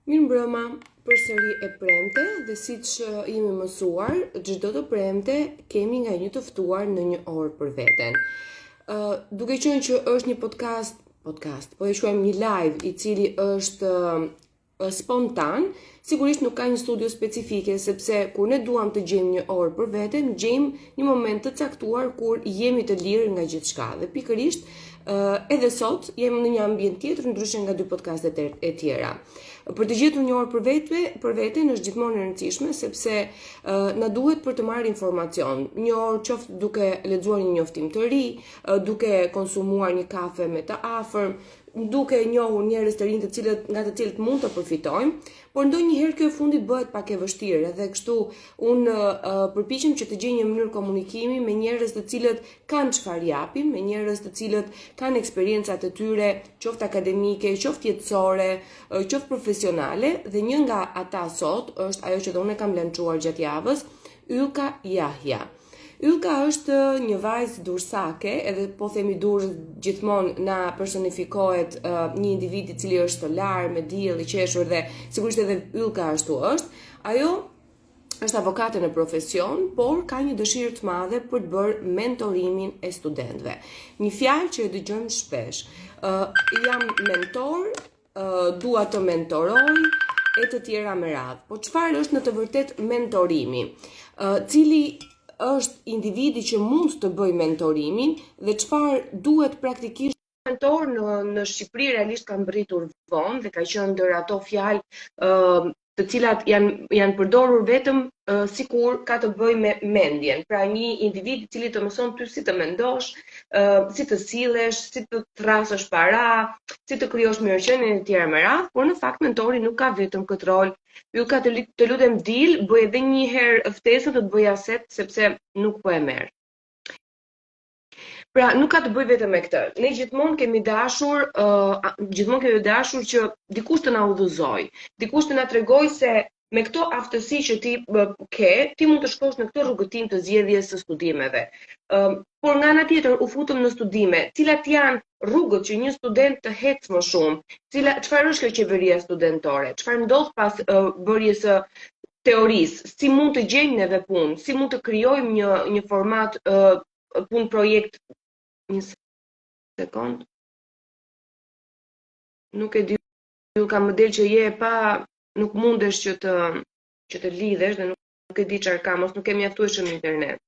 Mirëmbrëma, përsëri e premte dhe siç jemi mësuar, çdo të premte kemi nga një të ftuar në një orë për veten. Ë, duke qenë që është një podcast, podcast, po e quajmë një live i cili është spontan, sigurisht nuk ka një studio specifike, sepse kur ne duam të gjejmë një orë për veten, gjejmë një moment të caktuar kur jemi të lirë nga gjithçka. Dhe pikërisht, edhe sot jemi në një ambient tjetër ndryshe nga dy podcastet e tjera. Për të gjetur një orë për vete, për veten është gjithmonë e rëndësishme sepse na duhet për të marrë informacion. Një orë qoftë duke lexuar një njoftim të ri, duke konsumuar një kafe me të afërm, duke njohur njerëz të rinj të cilët nga të cilët mund të përfitojmë, por ndonjëherë kjo e fundit bëhet pak e vështirë edhe kështu unë uh, përpiqem që të gjej një mënyrë komunikimi me njerëz të cilët kanë çfarë japin, me njerëz të cilët kanë eksperiencat e tyre, qoftë akademike, qoftë jetësore, qoftë profesionale dhe një nga ata sot është ajo që dhe unë e kam lançuar gjatë javës, Yllka Jahja. Yllka është një vajzë durrsake, edhe po themi Durrës gjithmonë na personifikohet uh, një individ i cili është solar, me diell, i qeshur dhe sigurisht edhe Yllka ashtu është. Ajo është avokate në profesion, por ka një dëshirë të madhe për të bërë mentorimin e studentëve. Një fjalë që e dëgjojmë shpesh. Uh, jam mentor, dua të mentoroj e të tjera me radhë. Po çfarë është në të vërtetë mentorimi? Cili është individi që mund të bëjë mentorimin dhe çfarë duhet praktikisht mentor në në Shqipëri realisht ka mbërritur vonë dhe ka qenë ndër ato fjalë ë të cilat janë janë përdorur vetëm uh, sikur ka të bëjë me mendjen. Pra një individ i cili të mëson ty si të mendosh, uh, si të sillesh, si të thërrasësh para, si të krijosh mirëqenien e tjera me radhë, por në fakt mentori nuk ka vetëm këtë rol. Yllka të, të lutem dil, bëj edhe një herë ftesën të të bëj accept sepse nuk po e merr. Pra, nuk ka të bëjë vetëm me këtë. Ne gjithmonë kemi dashur, uh, gjithmonë kemi dashur që dikush të na udhëzojë, dikush të na tregojë se me këto aftësi që ti ke, ti mund të shkosh në këtë rrugëtim të zgjedhjes së studimeve. Ëm, uh, por nga ana tjetër u futëm në studime, cilat janë rrugët që një student të ecë më shumë? Cila çfarë është kjo qeveria studentore? Çfarë ndodh pas uh, bërjes së teorisë? Si mund të gjejmë neve punë? Si mund të krijojmë një një format uh, punë projekt një sekond. Nuk e di, Yllka më del që je e pa, nuk mundesh që të që të lidhesh dhe nuk, nuk e di çfarë ka, mos nuk ke mjaftueshëm internet.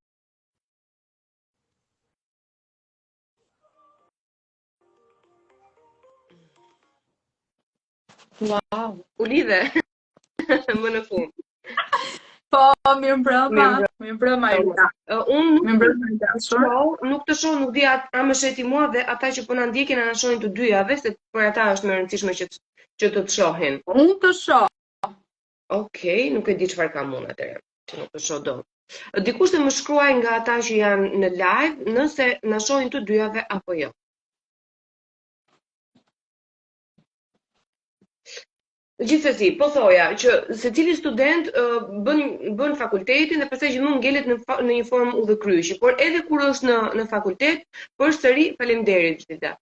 Wow. U lidhe më në fund. Po, mirëmbrëma, mirëmbrëma Irida. Unë nuk mirëmbrëma i dashur. Nuk të shoh, nuk di a, a më sheh ti mua dhe ata që po na ndjekin a na shohin të dyjave, se për ata është më e rëndësishme që që të të shohin. Unë të shoh. Okej, okay, nuk e di çfarë kam unë atëherë, që nuk të shoh dot. Dikush të më shkruajë nga ata që janë në live, nëse na shohin të dyjave apo jo. Gjithsesi, po thoja që secili student uh, bën bën fakultetin dhe pastaj gjithmonë ngelet në në një formë udhëkryqi, por edhe kur është në në fakultet, përsëri faleminderit Zita.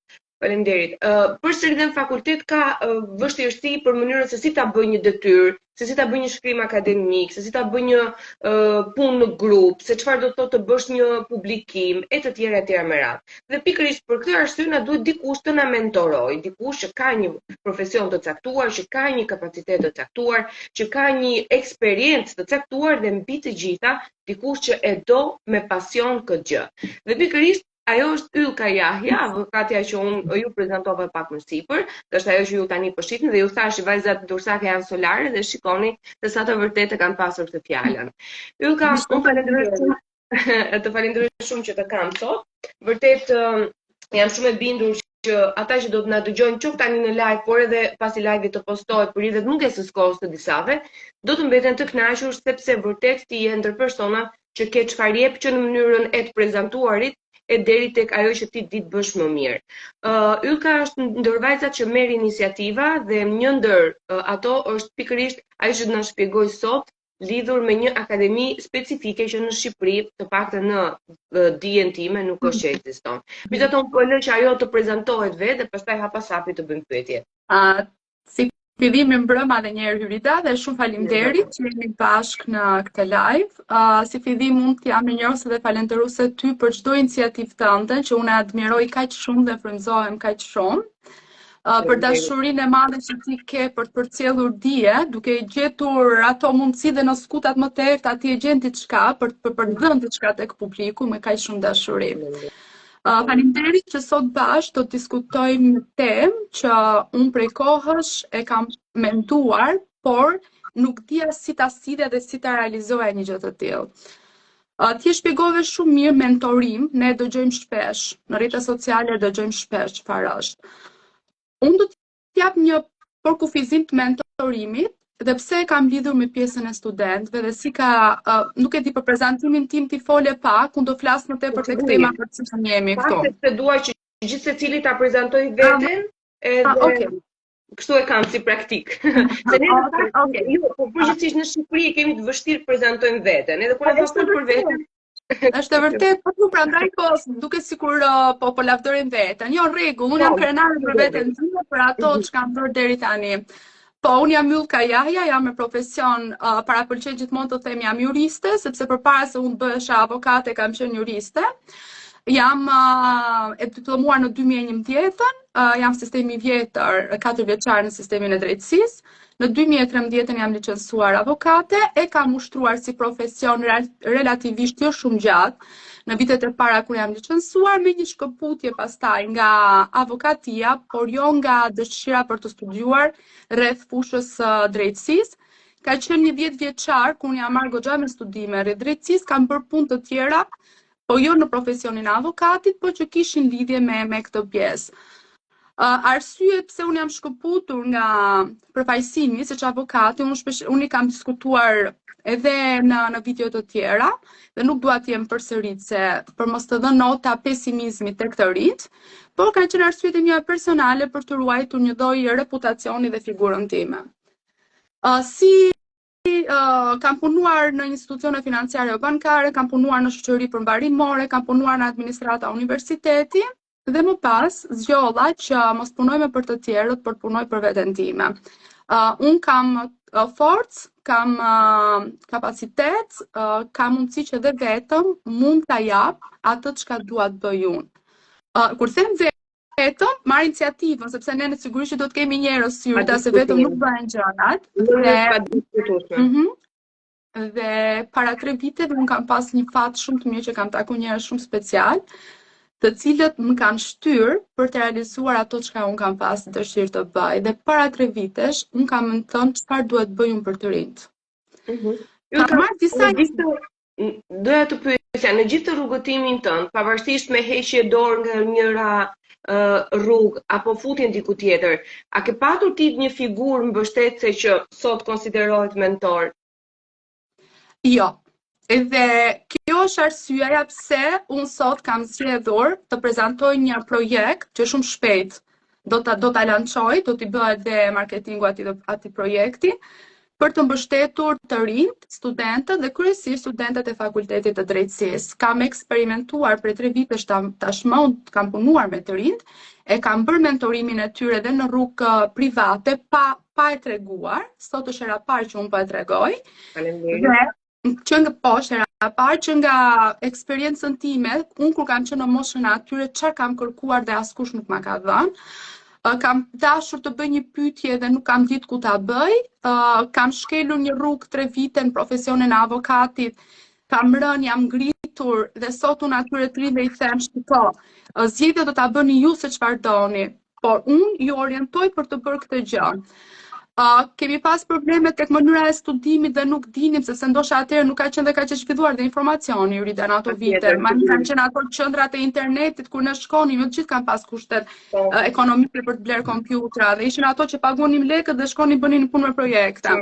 Faleminderit. Ë uh, përsëri dhe në fakultet ka uh, vështirësi për mënyrën se si ta bëjë një detyrë, se si ta bëjë një shkrim akademik, se si ta bëjë një uh, punë në grup, se çfarë do të thotë të bësh një publikim e të tjera e tjera me radhë. Dhe pikërisht për këtë arsye na duhet dikush të na mentorojë, dikush që ka një profesion të caktuar, që ka një kapacitet të caktuar, që ka një eksperiencë të caktuar dhe mbi të gjitha dikush që e do me pasion këtë gjë. Dhe pikërisht Ajo është Yllka Jahja, avokatja që unë ju prezantova pak më sipër, dhe është ajo që ju tani po shihni dhe ju thashë vajzat durrsake janë solare dhe shikoni se sa të vërtetë kanë pasur këtë fjalën. Yllka, unë falenderoj shumë të falenderoj shumë që të kam sot. Vërtet jam shumë e bindur që ata që do të na dëgjojnë qoftë tani në live, por edhe pasi live-i të postohet për hir të mungesës kohës të disave, do të mbeten të kënaqur sepse vërtet ti je ndër persona që ke çfarë jep që në mënyrën e të prezantuarit e deri tek ajo që ti di të bësh më mirë. Uh, Yllka është ndër vajzat që merr iniciativa dhe një ndër uh, ato është pikërisht ajo që do na shpjegojë sot lidhur me një akademi specifike që në Shqipëri, të paktën në dijen time, nuk është që ekziston. Megjithatë unë po e lë që ajo të prezantohet vetë dhe pastaj hap pas hapi të bëjmë pyetje. Uh, si. fillim mirëmbrëma edhe një herë Hyrida dhe shumë faleminderit që jemi bashkë në këtë live. Uh, si fillim mund të jam mirënjohëse dhe falënderuese ty për çdo iniciativë tënde që unë e admiroj kaq shumë dhe frymëzohem kaq shumë. Uh, për dashurinë e madhe që ti ke për të përcjellur dije, duke i gjetur ato mundësi dhe në skutat më të errëta ti e gjen diçka për për, për të dhënë diçka tek publiku me kaq shumë dashuri. Uh, faleminderit që sot bashkë do të diskutojmë një temë që unë prej kohësh e kam menduar, por nuk dija si ta sillja dhe si ta realizoja një gjë të tillë. Uh, ti e shpjegove shumë mirë mentorim, ne e dëgjojmë shpesh, në rrjetet sociale e dëgjojmë shpesh çfarë është. Unë do të jap një përkufizim të mentorimit dhe pse e kam lidhur me pjesën e studentëve dhe si ka, uh, nuk e di për prezantimin tim ti fole pak, unë do flas më tepër tek tema për të cilën jemi këtu. Pak sepse dua që gjithsecili ta prezantojë veten ah, edhe ah, okay. kështu e kam si praktikë. Se ne në fakt, okay. jo, po përgjithsisht në Shqipëri e kemi të vështirë të prezantojmë veten, edhe kur e fol për veten, Është e vërtetë, po tu prandaj po duket sikur uh, po po lavdërojmë veten. Jo, në rregull, unë jam po, krenare për veten time për ato mhm. që kam bërë deri tani. Po unë jam Yllka Jahja, jam me profesion, uh, parapëlqej gjithmonë të them jam juriste, sepse përpara se unë të bëhesha avokate kam qenë juriste. Jam uh, e diplomuar në 2011-ën, uh, jam sistemi i vjetër, 4 vjeçar në sistemin e drejtësisë. Në 2013 jam licencuar avokate, e kam ushtruar si profesion relativisht jo shumë gjatë, në vitet e para kur jam licencuar me një shkëputje pastaj nga avokatia, por jo nga dëshira për të studiuar rreth fushës së drejtësisë. Ka qenë një 10 vjeçar ku unë jam marrë goxha me studime rreth drejtësisë, kam bërë punë të tjera, po jo në profesionin e avokatit, po që kishin lidhje me me këtë pjesë. Uh, arsyet pse unë jam shkëputur nga përfaqësimi siç avokati, unë shpesh unë i kam diskutuar edhe në në video të tjera dhe nuk dua të jem përsëritëse për mos të dhënë nota pesimizmi tek të rinjtë, por kanë qenë arsyet e mia personale për të ruajtur një lloj reputacioni dhe figurën time. Uh, si uh, kam punuar në institucione financiare o bankare, kam punuar në shoqëri përmbarimore, kam punuar në administrata universiteti, Dhe më pas, zgjodha që mos punoj më për të tjerët, por të punoj për veten time. Uh, unë kam uh, forcë, kam uh, kapacitet, uh, kam mundësi që dhe vetëm mund ta jap atë çka dua të bëj unë. Uh, kur them vetëm, marr iniciativën, sepse ne në sigurisht që do të kemi njerëz si ju, se vetëm nuk bëhen gjërat. Dhe, mm -hmm. Dhe para tre viteve unë kam pas një fat shumë të mirë që kam taku njerëz shumë special, të cilët më kanë shtyrë për të realizuar ato çka unë kam pas dëshirë të bëj. Dhe para tre vitesh unë kam thënë çfarë duhet të bëj unë për të rinjtë. Mm -hmm. Kam marrë disa gjithë doja të pyesja në gjithë rrugëtimin tënd, pavarësisht me heqje dorë nga njëra uh, rrugë apo futjen diku tjetër, a ke patur ti një figurë mbështetëse që sot konsiderohet mentor? Jo. Edhe kjo është arsyeja pse unë sot kam zgjedhur të prezantoj një projekt që shumë shpejt do ta do ta lançoj, do t'i bëhet dhe marketingu atij atij projekti për të mbështetur të rinjtë, studentët dhe kryesisht studentët e Fakultetit të Drejtësisë. Kam eksperimentuar prej tre vitesh tashmë, unë kam punuar me të rinjtë, e kam bërë mentorimin e tyre dhe në rrugë private pa pa e treguar. Sot është hera e parë që unë po e tregoj. Faleminderit. Dhe që nga po është hera e parë që nga eksperiencën time, unë kur kam qenë në moshën e atyre, çfarë kam kërkuar dhe askush nuk ma ka dhënë. Uh, kam dashur të bëj një pyetje dhe nuk kam ditë ku ta bëj. Uh, kam shkelur një rrugë tre vite në profesionin e avokatit, kam rënë, jam ngritur dhe sot unë atyre të rinjve i them, shiko, zgjidhje do ta bëni ju se çfarë doni, por unë ju orientoj për të bërë këtë gjë. Uh, kemi pas probleme tek mënyra e studimit dhe nuk dinim sepse ndoshta atëherë nuk ka qenë dhe kaq e zhvilluar dhe informacioni Jurida në ato vite. Ma kanë qenë ato qendrat e internetit kur ne shkonim, jo të gjithë kanë pas kushtet po. uh, ekonomike për të blerë kompjutra dhe ishin ato që paguanim lekët dhe shkonim bënin punë me projekte.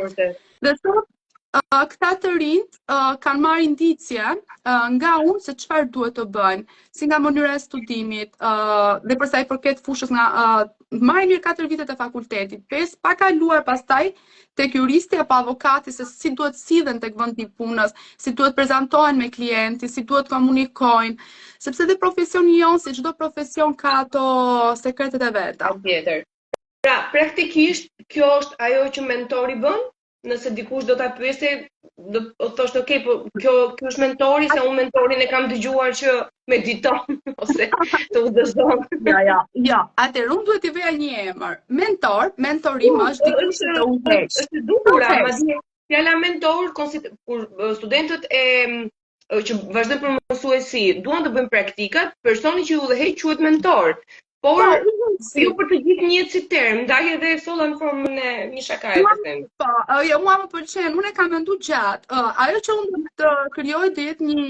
Dhe sot uh, këta të rinjt uh, kanë marrë indicie uh, nga unë se çfarë duhet të bëjnë, si nga mënyra e studimit, uh, dhe për sa i përket fushës nga uh, marrin mirë 4 vitet e fakultetit, 5 pa kaluar pastaj tek juristi apo avokati se si duhet sillen tek vendi i punës, si duhet prezantohen me klientin, si duhet komunikojnë, sepse dhe profesioni jonë, si çdo profesion ka ato sekretet e veta. Patjetër. Pra, praktikisht kjo është ajo që mentori bën? Nëse dikush do ta pyeste, do të thoshte, "Ok, po kjo ky është mentori, se unë mentorin e kam dëgjuar që mediton ose të udhëzon." Jo, jo, jo. Atëherë unë duhet t'i vëja një emër. Mentor, mentorim është dikush që të udhëheq. Është e dukura, madje fjala mentor kur studentët e që vazhdojnë për mësuesi, duan të bëjnë praktikat, personi që i udhëheq quhet mentor. Por po, jo për të gjithë njihet si term, ndaj edhe e solla në formën e një shakaje të them. Po, jo, mua më pëlqen, unë e kam mendu gjatë. Uh, ajo që unë do të krijoj do jetë një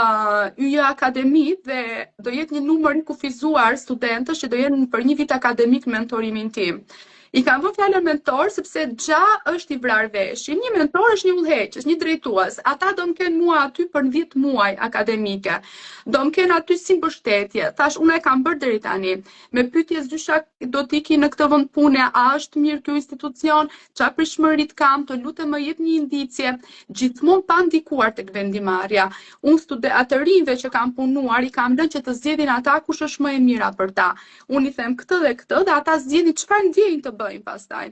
uh, YJ Akademi dhe do jetë një numër i kufizuar studentësh që do jenë për një vit akademik mentorimin tim. I kam vënë fjalën mentor sepse xha është i vrarë veshi. Një mentor është një udhëheqës, një drejtues. Ata do më kenë mua aty për 10 muaj akademike. Do më kenë aty si mbështetje. Thash unë e kam bërë deri tani. Me pyetje zysha do të iki në këtë vend pune, a është mirë ky institucion, ça pritshmëritë kam, të lutem më jep një indicie, gjithmonë pa ndikuar tek vendimmarrja. Unë stude të rinjve që kam punuar i kam lënë që të zgjedhin ata kush është më e mira për ta. Unë i them këtë dhe këtë dhe ata zgjedhin çfarë ndjejnë të bëjnë pastaj.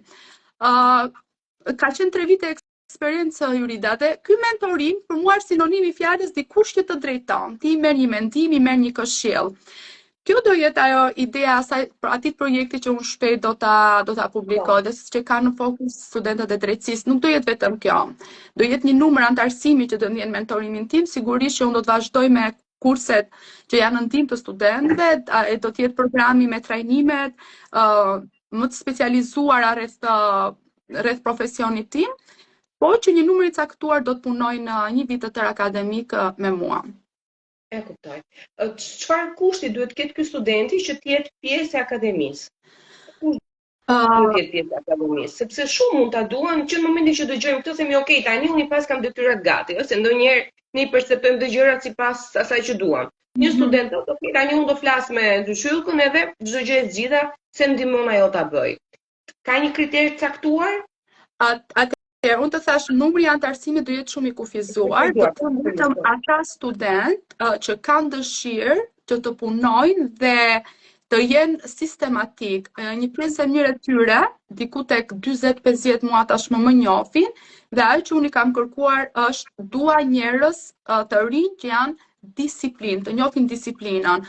Ë uh, ka qenë 3 vite eksperiencë Jurida dhe ky mentorim për mua është sinonim i fjalës dikush që të drejton. Ti merr një mendim, i merr një këshillë. Kjo do jetë ajo ideja asaj për atij projekti që unë shpejt do ta do ta publikoj dhe që ka në fokus studentët e drejtësisë. Nuk do jetë vetëm kjo. Do jetë një numër anëtarësimi që do të jenë mentorimin tim, sigurisht që unë do të vazhdoj me kurset që janë në ndihmë të studentëve, e do të jetë programi me trajnimet uh, më të specializuara rreth rreth profesionit tim, po që një numër i caktuar do të punojë në një vit të tërë akademik me mua. E kuptoj. Çfarë kushti duhet të ketë ky studenti që të jetë pjesë e akademisë? Kush duhet të jetë pjesë e akademisë, sepse shumë mund ta duan që në momentin që dëgjojmë këtë themi ok, tani unë i paskam detyrat gati, ose ndonjëherë ne i perceptojmë dhe gjërat sipas asaj që duam. Një mm -hmm. student thotë, ok, tani unë do flas me zysh Yllkën edhe çdo gjë e zgjidha se më ndihmon ajo ta bëj. Ka një kriter të caktuar? Atëherë, unë të thash, numri i anëtarësimit do jetë shumë i kufizuar, do të vetëm ata student uh, që kanë dëshirë që të punojnë dhe të jenë sistematik. Një pjesë e mirë e tyre, diku tek 40-50 mua tashmë më njohin, dhe ajo që unë i kam kërkuar është dua njerëz të rinj që janë disiplinë, të njohin disiplinën.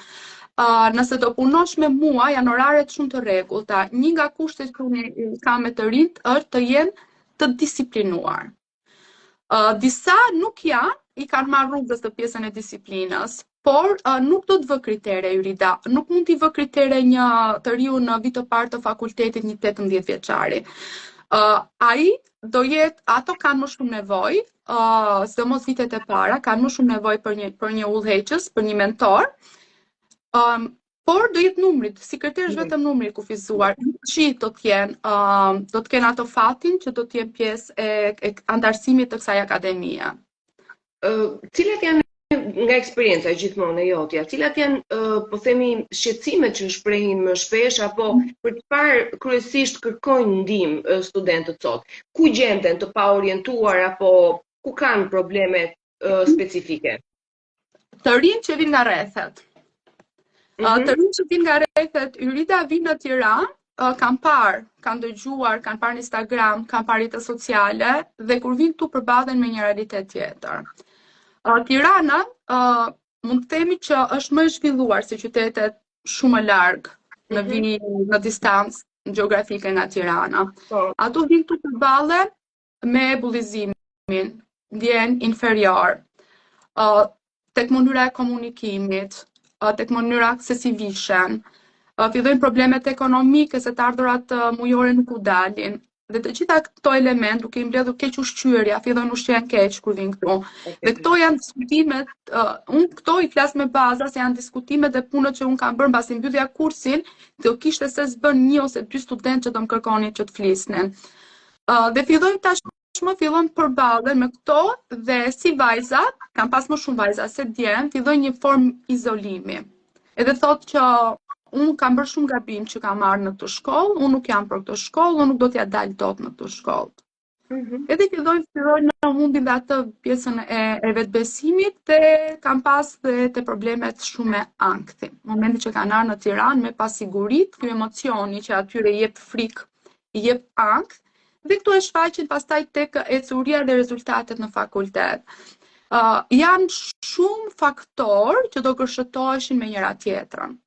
Uh, nëse do punosh me mua, janë oraret shumë të rregullta. Një nga kushtet që unë kam me të rinjtë është të jenë të disiplinuar. Uh, disa nuk janë, i kanë marrë rrugës të pjesën e disiplinës, por uh, nuk do të vë kritere Jurida, nuk mund t'i vë kritere një të riu në vit të parë të fakultetit një 18 vjeçari. Uh, ai do jetë, ato kanë më shumë nevojë, uh, sidomos vitet e para, kanë më shumë nevojë për një për një udhëheqës, për një mentor. Um, por do jetë numri, si kriter është vetëm numri i kufizuar. Gjithë do të jenë, uh, do të kenë ato fatin që do të jenë pjesë e, e anëtarësimit të kësaj akademie. Uh, cilat janë nga eksperienca gjithmonë e jotja, cilat janë, uh, po themi, shqetësimet që shprehin më shpesh apo mm. për çfarë kryesisht kërkojnë ndihmë uh, studentët sot? Ku gjenden të paorientuar apo ku kanë probleme uh, specifike? Të rinj që vijnë nga rrethet. Mm -hmm. Të rinj që vijnë nga rrethet, Jurida vijnë në Tiranë, uh, kanë parë, kanë dëgjuar, kanë parë në Instagram, kanë parë rrjetet sociale dhe kur vijnë këtu përballen me një realitet tjetër. Uh, Tirana, uh, mund të themi që është më e zhvilluar se qytetet shumë më larg në mm -hmm. vi në distancë gjeografike nga Tirana. Po. Ato vijnë këtu përballen me bullizimin, ndjehen inferior, uh, tek mënyra e komunikimit, uh, tek mënyra se si vishen, uh, fillojnë problemet ekonomike se të ardhurat uh, mujore nuk u dalin. Dhe të gjitha këto elemente, duke i mbledhur kequshqyerja, fillojnë ushqehen keq kur vijnë këtu. Dhe këto janë diskutimet, uh, unë këto i flas me baza se janë diskutimet dhe punët që unë kam bërë mbasi mbyllja kursin, do kishte se s'bën një ose dy studentë që do më kërkonin që të flisnin. Uh, dhe fillojnë tashmë fillojnë përballen me këto dhe si vajza, kam pas më shumë vajza se djem, fillojnë një formë izolimi. Edhe thotë që unë kam bërë shumë gabim që kam ardhur në këtë shkollë, unë nuk jam për këtë shkollë, unë nuk do t'ja dal dot në këtë shkollë. Mm -hmm. Edhe fillojnë fillojnë të humbin dhe atë pjesën e, e vetëbesimit dhe kanë pas dhe te problemet shumë me ankthin. Momentin që kanë ardhur në Tiranë me pasiguritë, ky emocioni që atyre i jep frikë, i jep ankth, dhe këto e shfaqin pastaj tek ecuria dhe rezultatet në fakultet. Uh, janë shumë faktorë që do gërshëtoheshin me njëra tjetrën.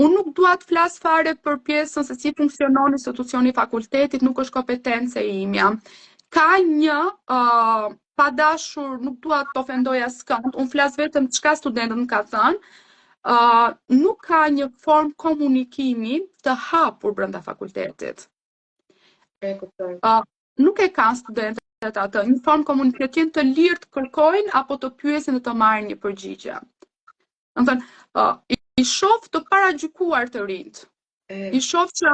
Unë nuk dua të flas fare për pjesën se si funksionon institucioni i fakultetit, nuk është kompetencë e imja. Ka një uh, pa dashur, nuk dua të ofendoj askënd, unë flas vetëm çka studentët më kanë thënë, uh, nuk ka një formë komunikimi të hapur brenda fakultetit. E kuptoj. Uh, nuk e kanë studentët atë, një formë komunikimi të jenë të lirë të kërkojnë apo të pyesin dhe të marrin një përgjigje. Domethënë, uh, i shoh të paragjykuar të rinjtë. I shoh që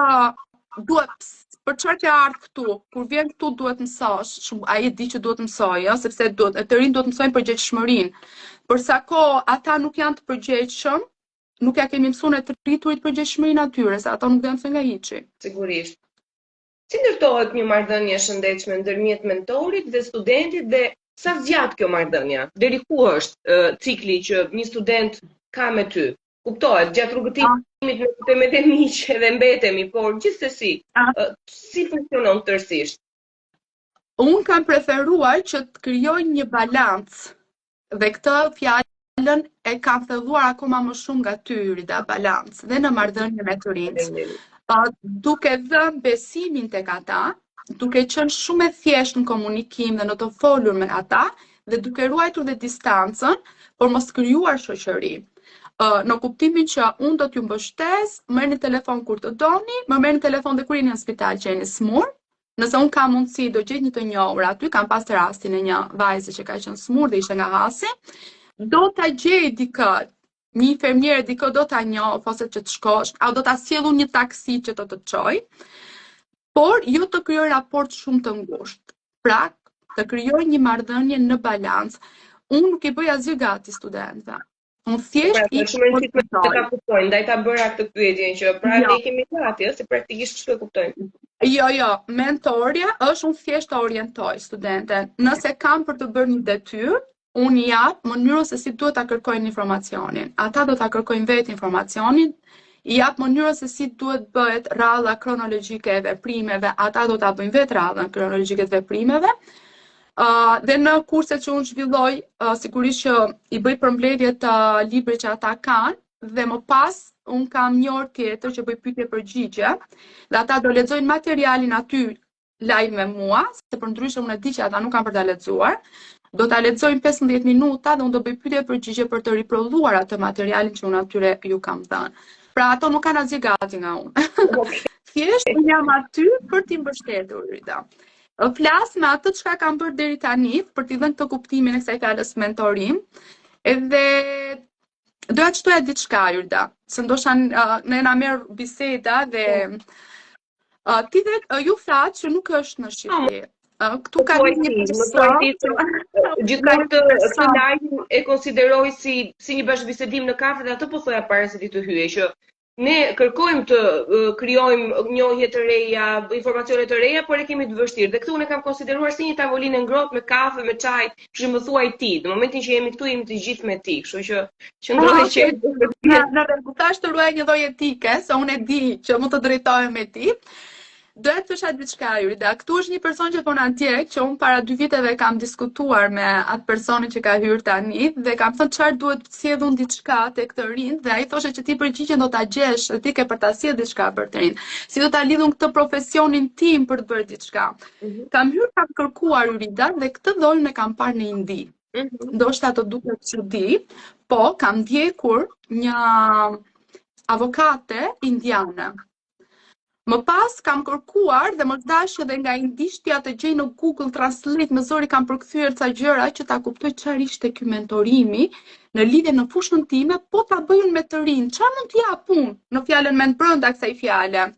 duhet për çfarë ke ardhur këtu, kur vjen këtu duhet mësosh, shumë ai e di që duhet mësojë, jo, sepse duhet të rinjtë duhet mësojnë përgjegjshmërinë. Për sa kohë ata nuk janë të përgjegjshëm, nuk ja kemi mësuar ne të rriturit përgjegjshmërinë atyre, se ato nuk do të mësojnë nga hiçi. Sigurisht. Si ndërtohet një marrëdhënie e shëndetshme ndërmjet mentorit dhe studentit dhe sa zgjat kjo marrëdhënie? Deri ku është uh, cikli që një student ka me ty? Kuptohet, gjatë rrugëtimit ne kemi edhe miq edhe mbetemi, por gjithsesi, uh, si funksionon tërësisht? Unë kam preferuar që të krijoj një balancë Dhe këtë fjalën e kam thelluar akoma më shumë nga ty, Rida, balancë, dhe në marrëdhënie me të rinjtë. Uh, duke dhënë besimin tek ata, duke qenë shumë e thjeshtë në komunikim dhe në të folur me ata, dhe duke ruajtur dhe distancën, por mos krijuar shoqëri. Uh, në kuptimin që unë do t'ju mbështes, më merrni telefon kur të doni, më merrni telefon dhe kur jeni në spital që jeni sëmurë, Nëse unë kam mundësi, do gjej një të njohur aty, kam pas rastin e një vajze që ka qenë sëmurë dhe ishte nga Hasi, do ta gjej dikë, një infermiere dikë do ta njoh ose që të shkosh, a do ta sjell unë një taksi që të të çoj, por jo të krijoj raport shumë të ngushtë. Pra, të krijoj një marrëdhënie në balancë. Unë nuk i bëj asgjë gati studentëve. Unë thjesht pra, i shumë rëndësishme të ta kuptojnë, ndaj ta bëra këtë pyetjen që pra jo. ne kemi gati, ëh, se praktikisht kështu e kuptojnë. Jo, jo, mentorja është unë thjesht të orientoj studenten. Nëse kam për të bërë një detyrë, unë i jap mënyrën se si duhet ta kërkojnë informacionin. Ata do ta kërkojnë vetë informacionin, i jap mënyrën se si duhet bëhet radha kronologjike e veprimeve, ata do ta bëjnë vetë radhën kronologjike të veprimeve. Uh, dhe në kurset që unë zhvilloj, uh, sigurisht që i bëj përmbledhje të librit që ata kanë, dhe më pas unë kam një orë tjetër që bëj pyetje përgjigje, dhe ata do lexojnë materialin aty live me mua, se përndryshe unë e di që ata nuk kanë për ta lexuar. Do ta lexojnë 15 minuta dhe unë do bëj pyetje përgjigje për të riprodhuar atë materialin që unë atyre ju kam dhënë. Pra ato nuk kanë asgjë gati nga unë. Okay. Thjesht unë jam aty për t'i mbështetur, Rida. Flas me atë çka kam bërë deri tani për t'i dhënë këtë kuptimin e kësaj fjalës mentorim. Edhe doja të shtoja diçka Jurda, se ndoshta ne na merr biseda dhe uh, ti dhe uh, ju thatë që nuk është në Shqipëri. Uh, këtu ka një një person. Gjithmonë këtë këtë live e konsideroj si si një bashkëbisedim në kafe dhe atë po thoja para se ti të hyje që Ne kërkojmë të krijojmë njohje të reja, informacione të reja, por e kemi të vështirë. Dhe këtë unë e kam konsideruar si një tavolinë e ngrohtë me kafe, me çaj, kështu që më thuaj ti. Në momentin që jemi këtu, jemi të gjithë me ti, kështu që qëndro e qetë. Në në rregull, tash të ruaj një lloj etike, se unë e di që mund të drejtohem me ti. Doja të thosha diçka, Jurida. Këtu është një person që po na ndjek, që unë para dy viteve kam diskutuar me atë personin që ka hyrë tani dhe kam thënë çfarë duhet të sjell unë diçka tek të rinjtë dhe ai thoshte që ti përgjigjen do ta gjesh dhe ti ke për ta sjellë diçka për të rinjtë. Si do ta lidh unë këtë profesionin tim për të bërë diçka. Mm -hmm. Kam hyrë kam kërkuar Jurida dhe këtë dhojën e kam parë në Indi. Mm -hmm. Ndoshta të duket çudi, po kam ndjekur një avokate indiane Më pas kam kërkuar dhe më dash edhe nga indishtja të gjej në Google Translate, me zori kam përkthyer ca gjëra që ta kuptoj çfarë ishte ky mentorimi në lidhje në fushën time, po ta bëj unë me të rinj, çfarë mund të jap unë në fjalën mend brenda kësaj fjale.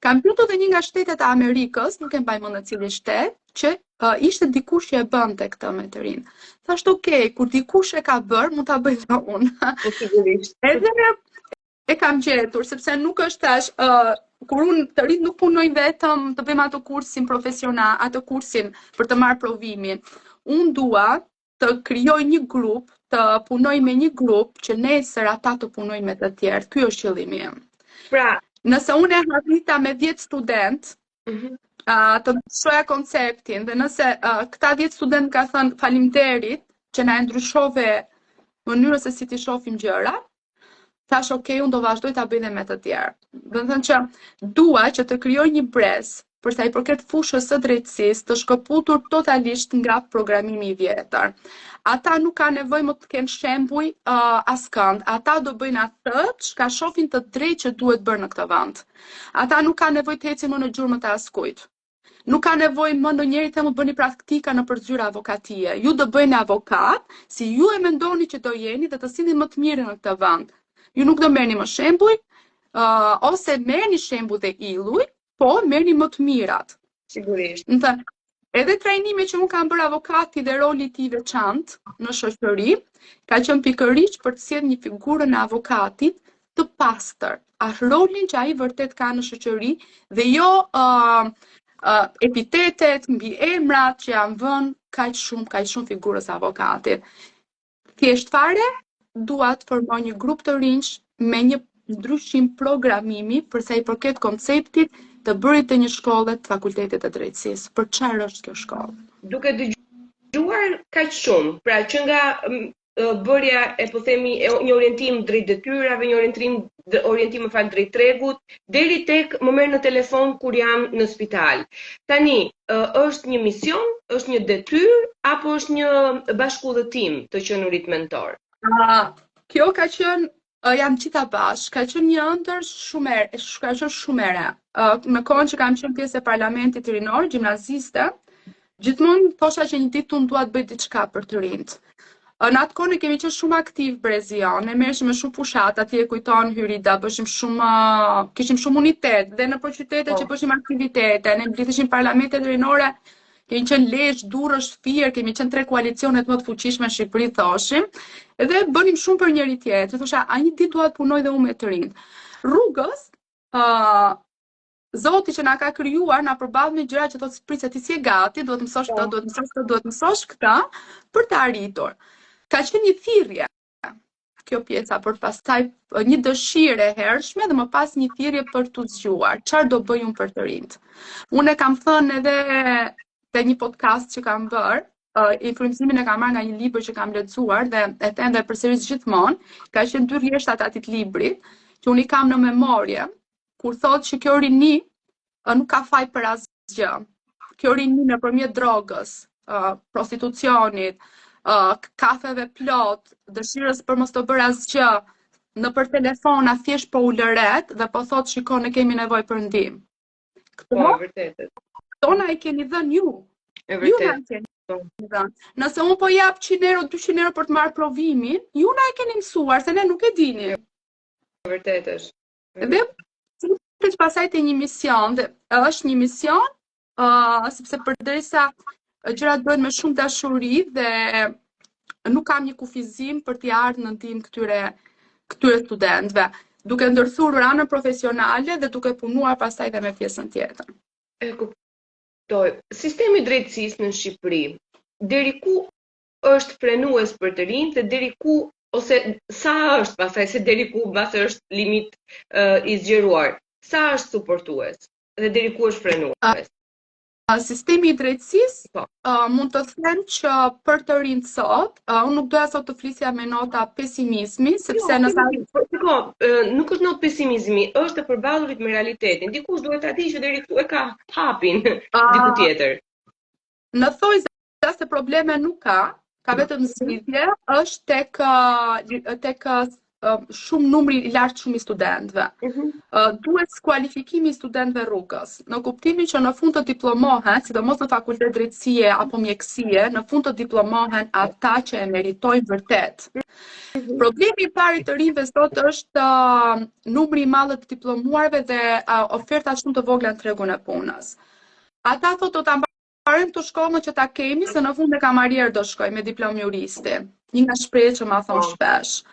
Kam pyetur dhe një nga shtetet e Amerikës, nuk e mbaj mend në cilin shtet, që uh, ishte dikush që e bënte këtë me të rinj. Thashë ok, kur dikush e ka bërë, mund ta bëj dhe unë. Po sigurisht. Edhe e kam gjetur, sepse nuk është tash, uh, Kur unë të rinjtë nuk punojnë vetëm të bëjmë atë kursin profesional, atë kursin për të marrë provimin. Unë dua të krijoj një grup, të punoj me një grup që nesër ata të punojnë me të tjerë. Ky është qëllimi im. Pra, nëse unë e arrita me 10 student, mm -hmm. uh, të ndryshoja konceptin dhe nëse uh, këta 10 student kanë thënë faleminderit që na e ndryshove mënyrën se si t'i shohim gjërat, thash ok, unë do vazhdoj ta bëj dhe me të tjerë. Domethënë që dua që të krijoj një brez për sa i përket fushës së drejtësisë, të shkëputur totalisht nga programimi i vjetër. Ata nuk kanë nevojë më të kenë shembuj uh, askënd. Ata do bëjnë atë çka shohin të drejtë që duhet bërë në këtë vend. Ata nuk kanë nevojë të ecin më në gjurmët e askujt. Nuk ka nevojë më ndonjëri të më bëni praktika nëpër zyra avokatie. Ju do bëheni avokat, si ju e mendoni që do jeni dhe të sillni më të mirën në këtë vend. Ju nuk do merrni më shembuj, uh, ose merrni shembuj dhe illuj, po merrni më të mirat. Sigurisht. Domethënë, edhe trajnimi që unë kam bërë avokati dhe roli i tij i veçantë në shoqëri, ka qenë pikërisht për të sjellë një figurën e avokatit të pastër, atë rolin që ai vërtet ka në shoqëri dhe jo uh, uh, epitetet mbiemrat që janë vënë kaq shumë, kaq shumë figurës avokatit. Thjesht fare, dua të formoj një grup të rinjsh me një ndryshim programimi për sa i përket konceptit të bërit të një shkolle të fakultetit të drejtësisë. Për çfarë është kjo shkollë? Duke dëgjuar kaq shumë, pra që nga bërja e po themi e, një orientim drejt detyrave, një orientim orientim më fal drejt tregut, deri tek më merr në telefon kur jam në spital. Tani, është një mision, është një detyrë apo është një bashkudhëtim të qenurit mentor? Uh, kjo ka qenë uh, janë gjitha bashkë, ka qenë një ëndërr shumë e, ka qenë shumë e re. Uh, në kohën që kam qenë pjesë e parlamentit rinor, gjimnaziste, gjithmonë thosha që një ditë unë dua të bëj diçka për të rinjtë. Në atë kohë ne kemi qenë shumë aktiv brezi jonë, ne merreshim me shumë fushata, ti e kujton Hyrida, bëshim shumë, kishim shumë unitet dhe nëpër qytete që po. bëshim aktivitete, ne mblidheshim parlamentet rinore, kemi qenë Lezhë, Durrës, Fier, kemi qenë tre koalicionet më të fuqishme në Shqipëri thoshim, dhe bënim shumë për njëri tjetrin. Thosha, a një ditë dua të punoj dhe unë me të rinjtë. Rrugës, ë uh, Zoti që na ka krijuar na përball me gjëra që thotë prit se ti s'je gati, duhet të mësosh këtë, po. duhet të mësosh këtë, duhet të mësosh këtë për të arritur. Ka qenë një thirrje kjo pjesa për pastaj një dëshirë e hershme dhe më pas një thirrje për t'u zgjuar. Çfarë do bëj unë për të rinjtë? Unë e kam thënë edhe te një podcast që kam bërë, uh, frymëzimin e kam marrë nga një libër që kam lexuar dhe e them dhe e përsëris gjithmonë, ka qenë dy rrjeshtat e atij librit që unë i kam në memorie, kur thotë që kjo rini nuk ka faj për asgjë. Kjo rini nëpërmjet drogës, uh, prostitucionit, uh, kafeve plot, dëshirës për mos të bërë asgjë, nëpër telefona thjesht po ulëret dhe po thotë shiko ne kemi nevojë për ndihmë. Këto, po, e vërtetë. Këto na i keni dhënë ju. E vërtetë. Ju na i keni po. dhënë. Nëse unë po jap 100 euro, 200 euro për të marrë provimin, ju na e keni mësuar se ne nuk e dinim. E vërtetë është. Dhe futet pastaj te një mision dhe është një mision, uh, sepse përderisa gjërat bëhen me shumë dashuri dhe nuk kam një kufizim për t'i ardhur në ndihmë këtyre këtyre studentëve, duke ndërthurur anën profesionale dhe duke punuar pastaj dhe me pjesën tjetër. E kuptoj. Sistemi i drejtësisë në Shqipëri, deri ku është frenues për të rinjtë dhe deri ku ose sa është pastaj se deri ku mbase është limit uh, i zgjeruar, sa është suportues dhe deri ku është frenues? Uh, sistemi i drejtësisë, po. uh, mund të them që për të rinjtë sot, uh, unë nuk doja sot të flisja me nota pesimizmi, sepse jo, nëse po, shiko, uh, nuk është notë pesimizmi, është të përballurit me realitetin. Dikush duhet ta dijë që deri këtu e ka hapin uh, diku tjetër. Në thonjëza se probleme nuk ka, ka vetëm zgjidhje, është tek tek shumë numri i lartë shumë i studentëve. Uh mhm. -huh. Duhet skualifikimi i studentëve rrugës, në kuptimin që në fund të diplomohen, sidomos në fakultet drejtësie apo mjekësie, në fund të diplomohen ata që e meritojnë vërtet. Uh mhm. -huh. Problemi i parë i të rinjve sot është uh, numri i madh i të diplomuarve dhe uh, ofertat shumë të vogla në tregun e punës. Ata thotë do ta Mbarojmë këtë shkollën që ta kemi, se në fund me kamarier do shkoj me diplomë juristi. Një nga shprehjet që ma thonë po. shpesh.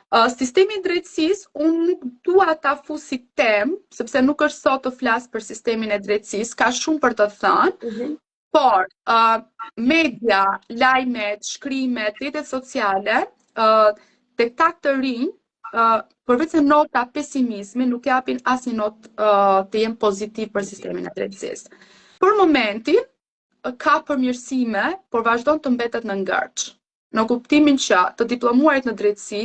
Uh, sistemi i drejtësisë, unë nuk dua ta fus si temë, sepse nuk është sot të flas për sistemin e drejtësisë, ka shumë për të thënë, mm -hmm. por uh, media, lajmet, shkrimet, rrjetet sociale, uh, te këta të rinj, uh, përveç se nota pesimizmi, nuk japin asnjë notë uh, të jenë pozitiv për sistemin e drejtësisë. Për momentin, ka përmirësime, por vazhdon të mbetet në ngërç. Në kuptimin që të diplomuarit në drejtësi,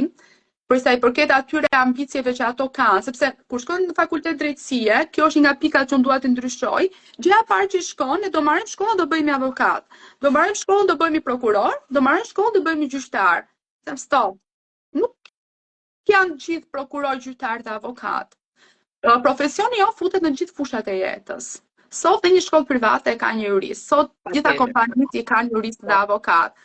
për sa i përket atyre ambicieve që ato kanë, sepse kur shkon në fakultet drejtësie, kjo është një nga pikat që unë dua të ndryshoj, gjëja e parë që shkon, ne do marrim shkollën do bëhemi avokat, do marrim shkollën do bëhemi prokuror, do marrim shkollën do bëhemi gjyqtar. Them stop. Nuk janë gjithë prokuror, gjyqtar dhe avokat. Profesioni jonë futet në gjithë fushat e jetës. Sot dhe një shkollë private e ka një jurist. Sot gjitha kompanitë i kanë jurist dhe avokat.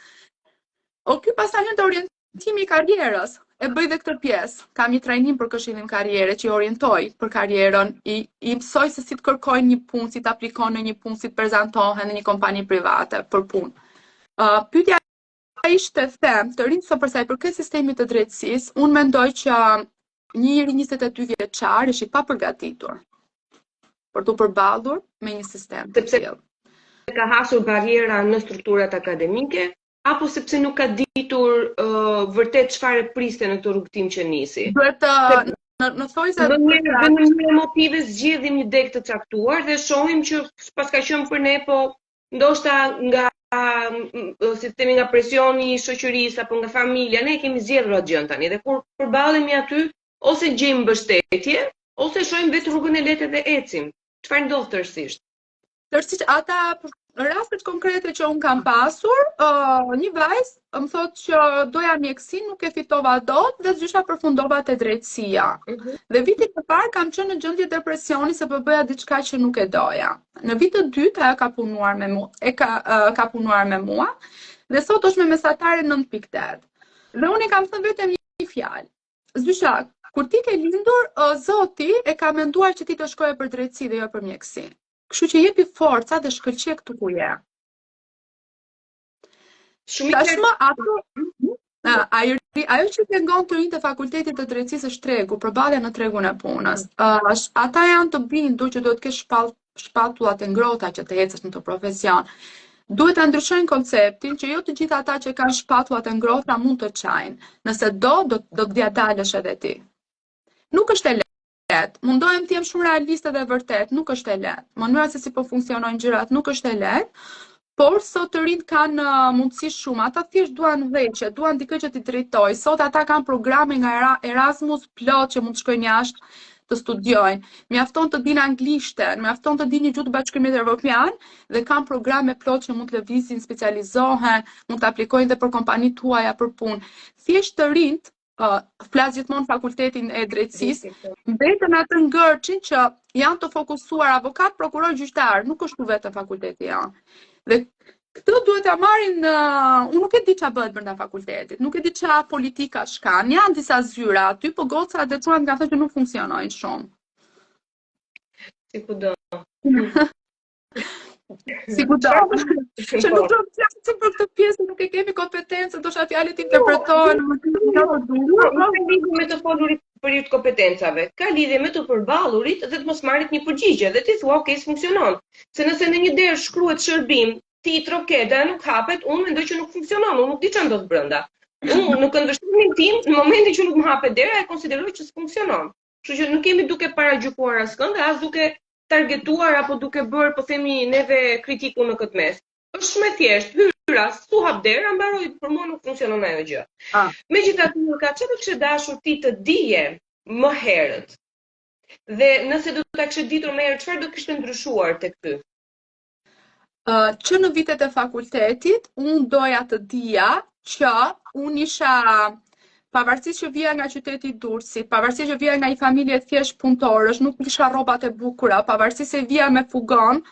O ky pastaj hyn te orientimi i karrierës. E bëj dhe këtë pjesë. Kam një trajnim për këshillim karriere që i orientoj për karrierën, i, i mësoj se si të kërkojnë një punë, si të aplikojnë në një punë, si të prezantohen në një kompani private për punë. Uh, pyetja ishte them, të rinjtë sot për sa i përket sistemit të drejtësisë, unë mendoj që një njeri 22 vjeçar është i papërgatitur për t'u përballur me një sistem të tillë. Sepse ka hasur barriera në strukturat akademike apo sepse nuk ka ditur uh, vërtet çfarë e priste në këtë rrugëtim që nisi. Duhet të në në thonjëza në një në një motive zgjedhim një degë të caktuar dhe shohim që s'paska qenë për ne, po ndoshta nga si të themi nga presioni i shoqërisë apo nga familja, ne e kemi zgjedhur atë gjën tani dhe kur përballemi aty ose gjejmë mbështetje ose shohim vetë rrugën e lehtë dhe ecim. Çfarë ndodh tërësisht? Tërësisht ata rastet konkrete që unë kam pasur, uh, një vajzë më thotë që doja mjekësinë, nuk e fitova dot dhe zysha përfundova te drejtësia. Uh mhm. -huh. Dhe vitin e parë kam qenë në gjendje depresioni se po bëja diçka që nuk e doja. Në vit të dytë ajo ka punuar me mua, e ka uh, ka punuar me mua dhe sot është me mesatare 9.8. Dhe unë i kam thënë vetëm një fjalë. Zysha, kur ti ke lindur, uh, Zoti e ka menduar që ti të shkoje për drejtësi dhe jo për mjekësi. Kështu që jepi forca dhe shkëlqe këtu ku je. Shumë Tashmë ato ajo ajo që pengon të rinjtë e fakultetit të drejtësisë është tregu, përballja në tregun e punës. Uh, ata janë të bindur që duhet të kesh shpall, shpatullat e ngrohta që të ecësh në këtë profesion. Duhet ta ndryshojnë konceptin që jo të gjithë ata që kanë shpatullat e ngrohta mund të çajnë. Nëse do, do do t'ia dalësh edhe ti. Nuk është e lehtë. Mundohem të jem shumë realiste dhe vërtet, nuk është e lehtë. Mënyra se si po funksionojnë gjërat nuk është e lehtë, por sot të rinjtë kanë uh, mundësi shumë. Ata thjesht duan udhëheqje, duan dikë që t'i drejtojë. Sot ata kanë programe nga Erasmus plot që mund të shkojnë jashtë të studiojnë. Mjafton të dinë anglishten, mjafton të dinë një gjuhë të Bashkimit Evropian dhe kanë programe plot që mund të lëvizin, specializohen, mund të aplikojnë dhe për kompani të huaja për punë. Thjesht të rinjtë uh, flas gjithmonë fakultetin e drejtësisë, po. mbeten atë ngërçin që janë të fokusuar avokat, prokuror, gjyqtar, nuk është vetëm fakulteti jonë. Dhe këtë duhet ta marrin uh, unë nuk e di çfarë bëhet brenda fakultetit, nuk e di çfarë politika kanë. Janë disa zyra aty, po gocat dhe çunat kanë thënë që nuk funksionojnë shumë. Si kudo. Si kudo. Që nuk do të flasim për këtë pjesë, nuk e kemi kompetencë, ndoshta fjalët interpretohen në mënyrë jo të duhur. Nuk ka lidhje me të folurit për hir të kompetencave. Ka lidhje me të përballurit dhe të mos marrit një përgjigje dhe ti thua, ok, s'funksionon. Se nëse në një derë shkruhet shërbim, ti i troket dhe nuk hapet, unë mendoj që nuk funksionon, unë nuk di çfarë ndodh brenda. Unë në këndvështrimin tim, në momentin që nuk më hapet dera, e konsideroj që s'funksionon. Kështu që nuk jemi duke paragjykuar askënd dhe as duke targetuar apo duke bërë, po themi neve kritiku në këtë mes. Është shumë e thjeshtë, hyra, s'u hap dera, mbaroi, për mua nuk funksionon ajo gjë. Ah. Megjithatë, ka çfarë do kishe dashur ti të dije më herët? Dhe nëse do ta kishe ditur më herët, çfarë do kishte ndryshuar tek ty? Uh, që në vitet e fakultetit, unë doja të dija që unë isha pavarësisht që vija nga qyteti i Durrësit, pavarësisht që vija nga një familje thjesht punëtorësh, nuk kisha rrobat e bukura, pavarësisht se vija me fugon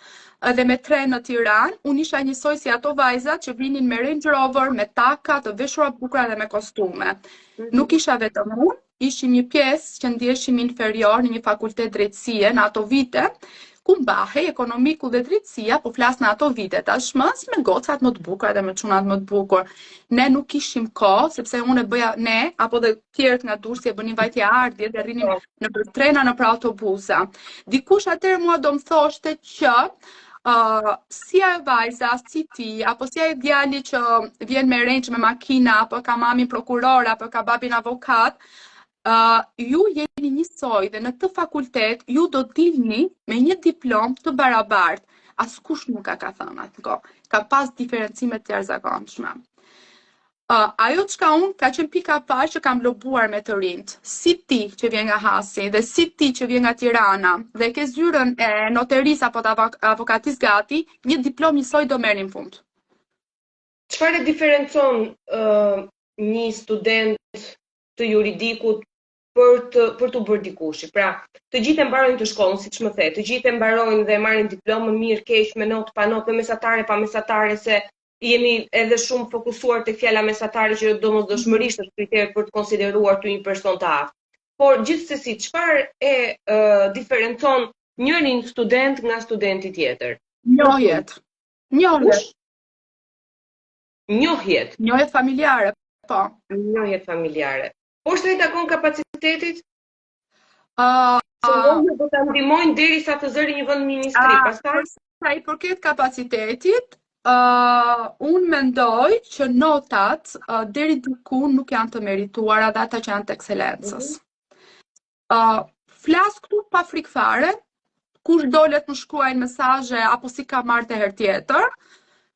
dhe me tren në Tiranë, unë isha njësoj si ato vajzat që vinin me Range Rover, me taka, të veshura bukura dhe me kostume. Mm -hmm. Nuk isha vetëm unë, ishim një pjesë që ndjeshim inferior në një fakultet drejtësie në ato vite, Ku mbahej ekonomiku dhe drejtësia, po flas në ato vite tashmë, si me gocat më të bukura dhe me çunat më të bukur. Ne nuk kishim kohë, sepse unë e bëja ne, apo dhe tjerët nga Durrësi e bënin vajtje ardhje dhe rrinim po. nëpër trena, nëpër autobusa. Dikush atëherë mua do më thoshte që uh, si ajo vajza, si ti, apo si ai djali që vjen me Range me makina, apo ka mamin prokuror, apo ka babin avokat, uh, ju jeni njësoj dhe në këtë fakultet ju do dilni me një diplomë të barabartë. Askush nuk e ka thënë atë kohë. Ka pas diferencime të jashtëzakonshme. Uh, ajo çka unë ka qenë pika e parë që kam lobuar me të rinjtë, si ti që vjen nga Hasi dhe si ti që vjen nga Tirana dhe ke zyrën e noterisë apo të avokatisë gati, një diplomë njësoj do merrni në fund. Çfarë e diferencon uh, një student të juridikut për të për t'u bërë dikushi. Pra, të gjithë e mbarojnë të shkollën, siç më the, të gjithë e mbarojnë dhe e marrin diplomën mirë, keq, me notë, pa notë, me mesatare, pa mesatare, se jemi edhe shumë fokusuar tek fjala mesatare që domosdoshmërisht është kriter për të konsideruar ty një person të aftë. Por gjithsesi çfarë e uh, diferencon njërin student nga studenti tjetër? Njohjet. Njohjet. Njohjet. Njohjet familjare, po. Njohjet familjare. Por sa i takon kapacitetit? Uh, Se njohjet do ta ndihmojnë derisa të zëri një vend në ministri, uh, pastaj sa i përket kapacitetit, uh, unë mendoj që notat uh, deri diku nuk janë të merituara dhe ata që janë të ekselencës. Mm -hmm. Uh, flas këtu pa frikë fare, kush do le të më shkruajnë mesazhe apo s'i ka marrë të herë tjetër,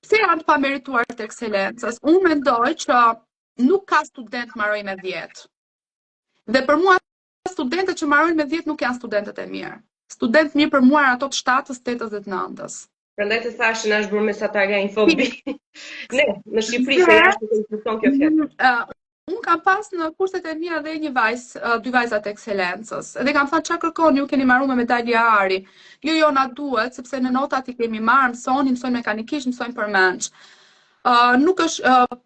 pse janë të pamerituar të ekselencës? Unë mendoj që nuk ka student marojë me 10. Dhe për mua studentët që marojnë me 10 nuk janë studentët e mirë. Student mirë për mua janë ato të 7-ës, 8-ës dhe të 9-ës. Prandaj të thashë na është bërë mesatarja një fobi. ne, në Shqipëri se jashtë nuk ekziston kjo fjalë. Mm, unë kam pas në kurset e mia dhe një vajzë, dy vajza të ekselencës. Edhe kam thënë çfarë kërkoni, ju keni marrë me medalje ari. Jo, jo, na duhet, sepse në notat i kemi marrë, mësoni, mësojnë mekanikisht, mësojnë përmendsh. Uh, nuk është uh,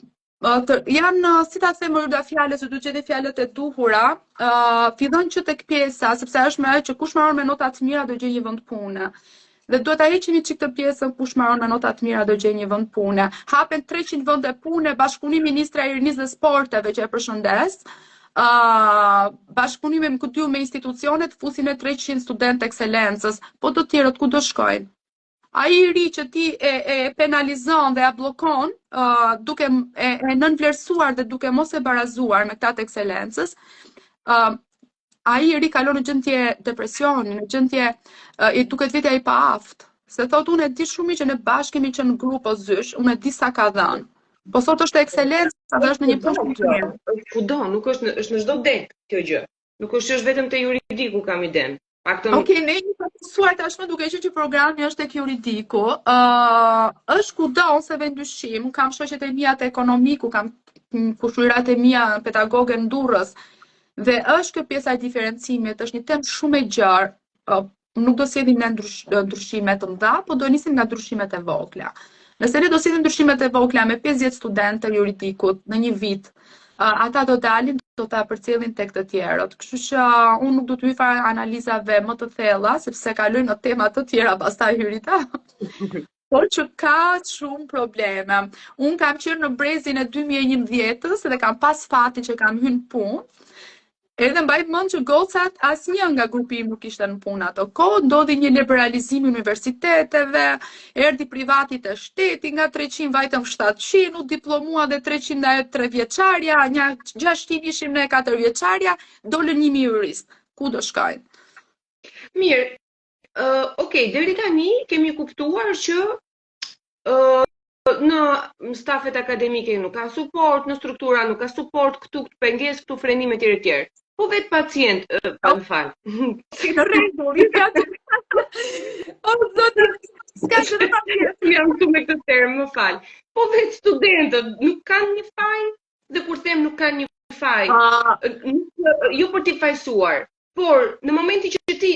të, janë, si ta them Olga fjalët, se duhet gjeti fjalët e duhura, uh, fillon që tek pjesa, sepse është më që kush maron me nota të mira do gjejë një vend pune. Dhe duhet ta heqim një çik të pjesën kush maron me nota të mira do gjejë një vend pune. Hapen 300 vende pune, bashkëpunim Ministria e Rinisë dhe Sporteve që e përshëndes. Uh, bashkëpunimi me këty me institucionet fusin e 300 studentë ekselencës, po të tjerët ku do shkojnë? Ai i ri që ti e, e penalizon dhe ja bllokon, uh, duke e, e nënvlerësuar dhe duke mos e barazuar me këta të ekselencës, uh, ai i ri kalon në gjendje depresioni, në gjendje uh, i duket vetja i paaftë. Se thot unë e di shumë mirë që ne bashkë kemi qenë në grup o zysh, unë e di sa ka dhënë. Po sot është ekselencë dhe është në një punë shumë të mirë. Është kudo, nuk është në është në çdo degë kjo gjë. Nuk është që është vetëm te juridiku kam idenë. Paktën Ok, ne jemi fokusuar tashmë duke qenë që programi është tek juridiku. Ë uh, është kudo unë s'e vë në dyshim, unë kam shoqet e mia te ekonomiku, kam kushërirat e mia pedagoge në Durrës. Dhe është kjo pjesa e diferencimit, është një temë shumë e gjerë. Uh, nuk do sjellim ne ndrysh, ndryshime të mëdha, po do nisim nga ndryshimet e vogla. Nëse ne do sjellim ndryshimet e vogla me 50 studentë të juridikut në një vit, ata do dalin, do ta përcjellin tek të tjerët. Kështu që unë nuk do të hyj fare analizave më të thella, sepse kalojmë në tema të tjera pastaj Hyrita. Por që ka shumë probleme. Unë kam qenë në brezin e 2011-ës dhe kam pas fatin që kam hyrë në punë. Edhe mbaj mend që gocat asnjë nga grupi im nuk ishte në punë ato kohë, ndodhi një liberalizim i universiteteve, erdhi privati te shteti, nga 300 vajtëm 700, u diplomua dhe 300 nga 3 vjeçarja, nja 600 ishim ne 4 vjeçarja, dolën 1000 juristë. Ku do shkojnë? Mirë, uh, ok, deri tani kemi kuptuar që uh, në stafet akademike nuk ka suport, në struktura nuk ka suport, këtu këtu pengesë, këtu frenim etj etj. Po vetë pacient, pa më fal. Si në rregull, i ka. O zot, s'ka gjë të pacient. Jam këtu me këtë term, më fal. Po vetë studentët nuk kanë një faj dhe kur them nuk kanë një faj, uh, nuk, jo për t'i fajsuar, por në momentin që ti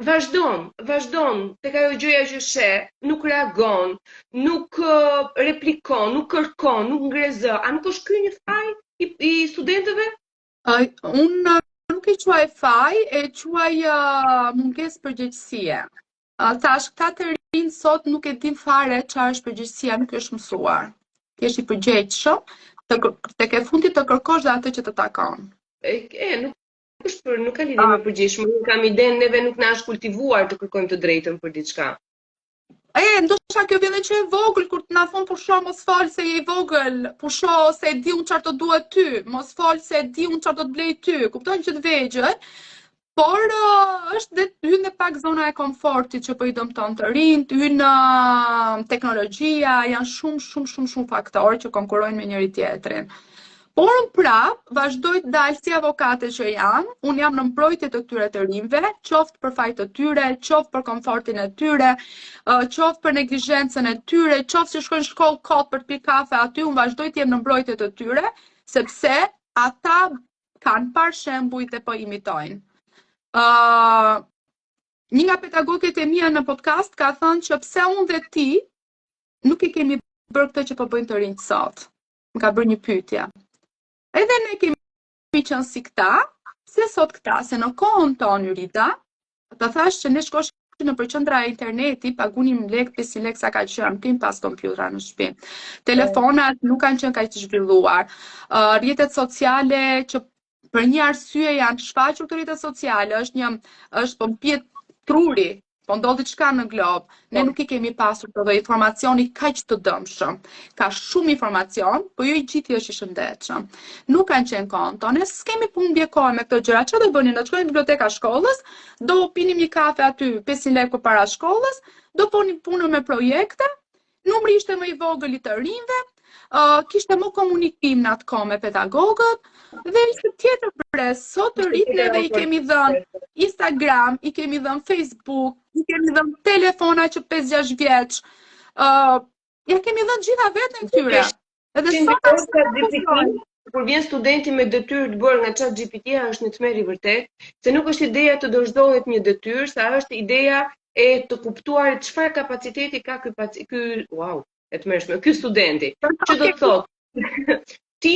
vazhdon, vazhdon tek ajo gjëja që sheh, nuk reagon, nuk uh, replikon, nuk kërkon, nuk ngre zë. A nuk është ky një faj i, i studentëve? Uh, unë nuk e quaj faj, e quaj uh, mungesë përgjegjësie. Uh, thash, këta të rinj sot nuk e din fare çfarë është përgjegjësia, nuk është mësuar. Të jesh i përgjegjshëm, të, tek e fundit të kërkosh dhe atë që të takon. E, e nuk është për, nuk ka lidhje me përgjegjshmërinë, kam idenë neve nuk na është kultivuar të kërkojmë të drejtën për diçka. E, ndoshta kjo vjen që e vogël, kur të na thonë pusho, mos fol se je i vogël, pusho se e di unë çfarë të duhet ty, mos fol se e di unë çfarë do të blej ty, kupton që të vegjël, Por uh, është dhe hyn dhe pak zona e komfortit që po i dëmton të rinjtë, hyn uh, teknologjia, janë shumë shumë shumë shumë faktorë që konkurrojnë me njëri tjetrin. Por unë prap, vazhdoj të dal si avokate që jam, unë jam në mbrojtje të këtyre të rinjve, qoftë për faj të tyre, qoftë për komfortin e tyre, qoftë për neglizhencën e tyre, qoftë që shkojnë shkollë kot për të pirë kafe aty, unë vazhdoj të jem në mbrojtje të tyre, sepse ata kanë parë shembuj dhe po imitojnë. Uh, një nga pedagoget e mia në podcast ka thënë që pse unë dhe ti nuk e kemi bërë këtë që po bëjnë të rinjtë sot. Më ka bërë një pyetje. Edhe ne kemi qenë si këta, pse sot këta, se në kohën tonë Jurida, të thash që ne shkoshim nëpër qendra interneti, pagunim lek, 500 lek sa ka qenë, kemi pas kompjutra në shtëpi. Telefonat nuk kanë qenë kaq të zhvilluar. Uh, rrjetet sociale që për një arsye janë shfaqur këto rrjete sociale, është një është po mpihet truri, po ndodh diçka në glob. Ne po. nuk i kemi pasur këto lloj informacioni kaq të dëmshëm. Ka shumë informacion, po jo i gjithi është i shëndetshëm. Nuk kanë qenë konto. Ne s'kemi humbje kohe me këto gjëra. Çfarë do bënim? Do shkonim në biblioteka shkollës, do pinim një kafe aty 500 lekë përpara shkollës, do bënim punën me projekte, numri ishte më i vogël i të rinjve, uh, kishte më komunikim në atë kohë me pedagogët dhe ishte tjetër brez. Sot të rinjtë neve i kemi dhënë Instagram, i kemi dhënë Facebook, i kemi dhënë telefona që 5-6 vjeç. Uh, ja kemi dhënë gjitha veten këtyre. Edhe sot ChatGPT, kur vjen studenti me detyrë të bërë nga ChatGPT është një tmerr i vërtet, se nuk është ideja të dorëzohet një detyrë, sa është ideja e të kuptuarit çfarë kapaciteti ka ky paci, ky wow, e tmerrshme, ky studenti. Që do të thotë, ti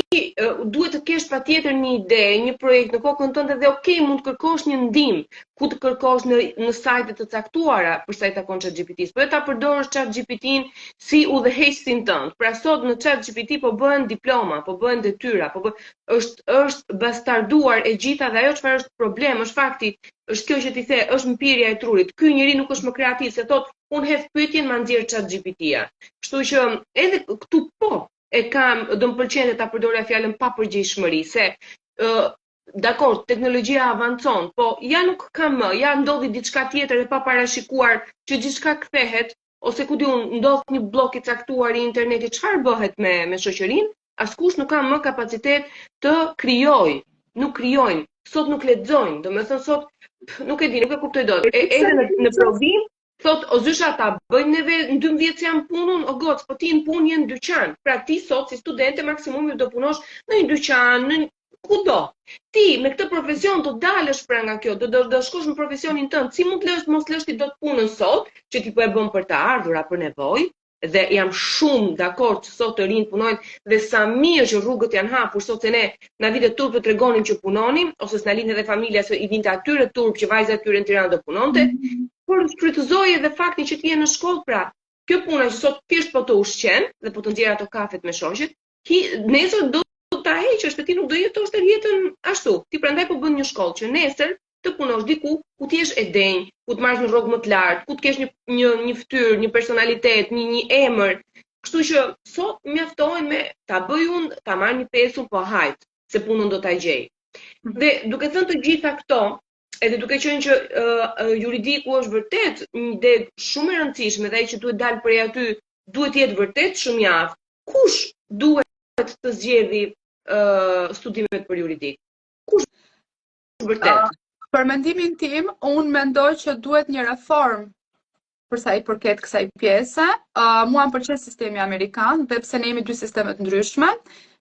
duhet të kesh patjetër një ide, një projekt në kokën tënde dhe okay, mund të kërkosh një ndihmë, ku të kërkosh në në sajte të caktuara për sa i takon ChatGPT-s, po jo ta përdorësh ChatGPT-n si udhëheqësin tënd. Pra sot në ChatGPT po bëhen diploma, po bëhen detyra, po bë... është është bastarduar e gjitha dhe ajo çfarë është problem, është fakti, është kjo që ti the, është mpirja e trurit. Ky njeri nuk është më kreativ, se thot unë hedh pyetjen ma nxjerr ChatGPT-ja. Kështu që edhe këtu po e kam, do më pëlqente ta përdorja fjalën papërgjegjshmëri, se ë dakord, teknologjia avancon, po ja nuk ka më, ja ndodhi diçka tjetër e paparashikuar që gjithçka kthehet ose ku di unë ndodh një bllok i caktuar i internetit, çfarë bëhet me me shoqërinë? Askush nuk ka më kapacitet të krijojë, nuk krijojnë, sot nuk lexojnë, domethënë sot pff, nuk e di, nuk e kuptoj dot. E, edhe në, në provim thot o zysha ta bëjmë neve në 12 jam punën, o goc, po ti në punë je në dyqan. Pra ti sot si studente maksimumi do punosh në një dyqan, në kudo. Ti me këtë profesion do dalësh pra nga kjo, do do, do shkosh në profesionin tënd. Si mund të lësh mos lësh ti dot punën sot, që ti po e bën për të ardhura, për nevojë, dhe jam shumë dakord që sot të rinjtë punojnë dhe sa mirë që rrugët janë hapur sot se ne na vinte turp të tregonim që punonim ose s'na linte edhe familja se i vinte atyre turp që vajza e tyre në Tiranë do punonte, mm -hmm. por shfrytëzoj edhe faktin që ti je në shkollë pra. Kjo puna që sot thjesht po të ushqen dhe po të nxjerr ato kafet me shoqet, hi, nesër do ta heqësh, se ti nuk do jetosh tërë jetën ashtu. Ti prandaj po bën një shkollë që nesër të punosh diku ku të jesh e denjë, ku të marrësh një rrogë më të lartë, ku të kesh një një një fytyrë, një personalitet, një një emër. Kështu që sot mjaftohen me ta bëj unë, ta marr një pesull, po hajt, se punën do ta gjej. Mhm. Dhe duke thënë të gjitha këto, edhe duke qenë që uh, juridiku është vërtet një degë shumë e rëndësishme dhe ai që duhet dalë prej aty duhet të jetë vërtet shumë i aftë. Kush duhet të zgjedhë uh, studimet për juridik? Kush vërtet? Uh, për mendimin tim, unë mendoj që duhet një reformë për sa i përket kësaj pjese. Uh, mua më pëlqen sistemi amerikan dhe pse ne jemi dy sisteme të ndryshme,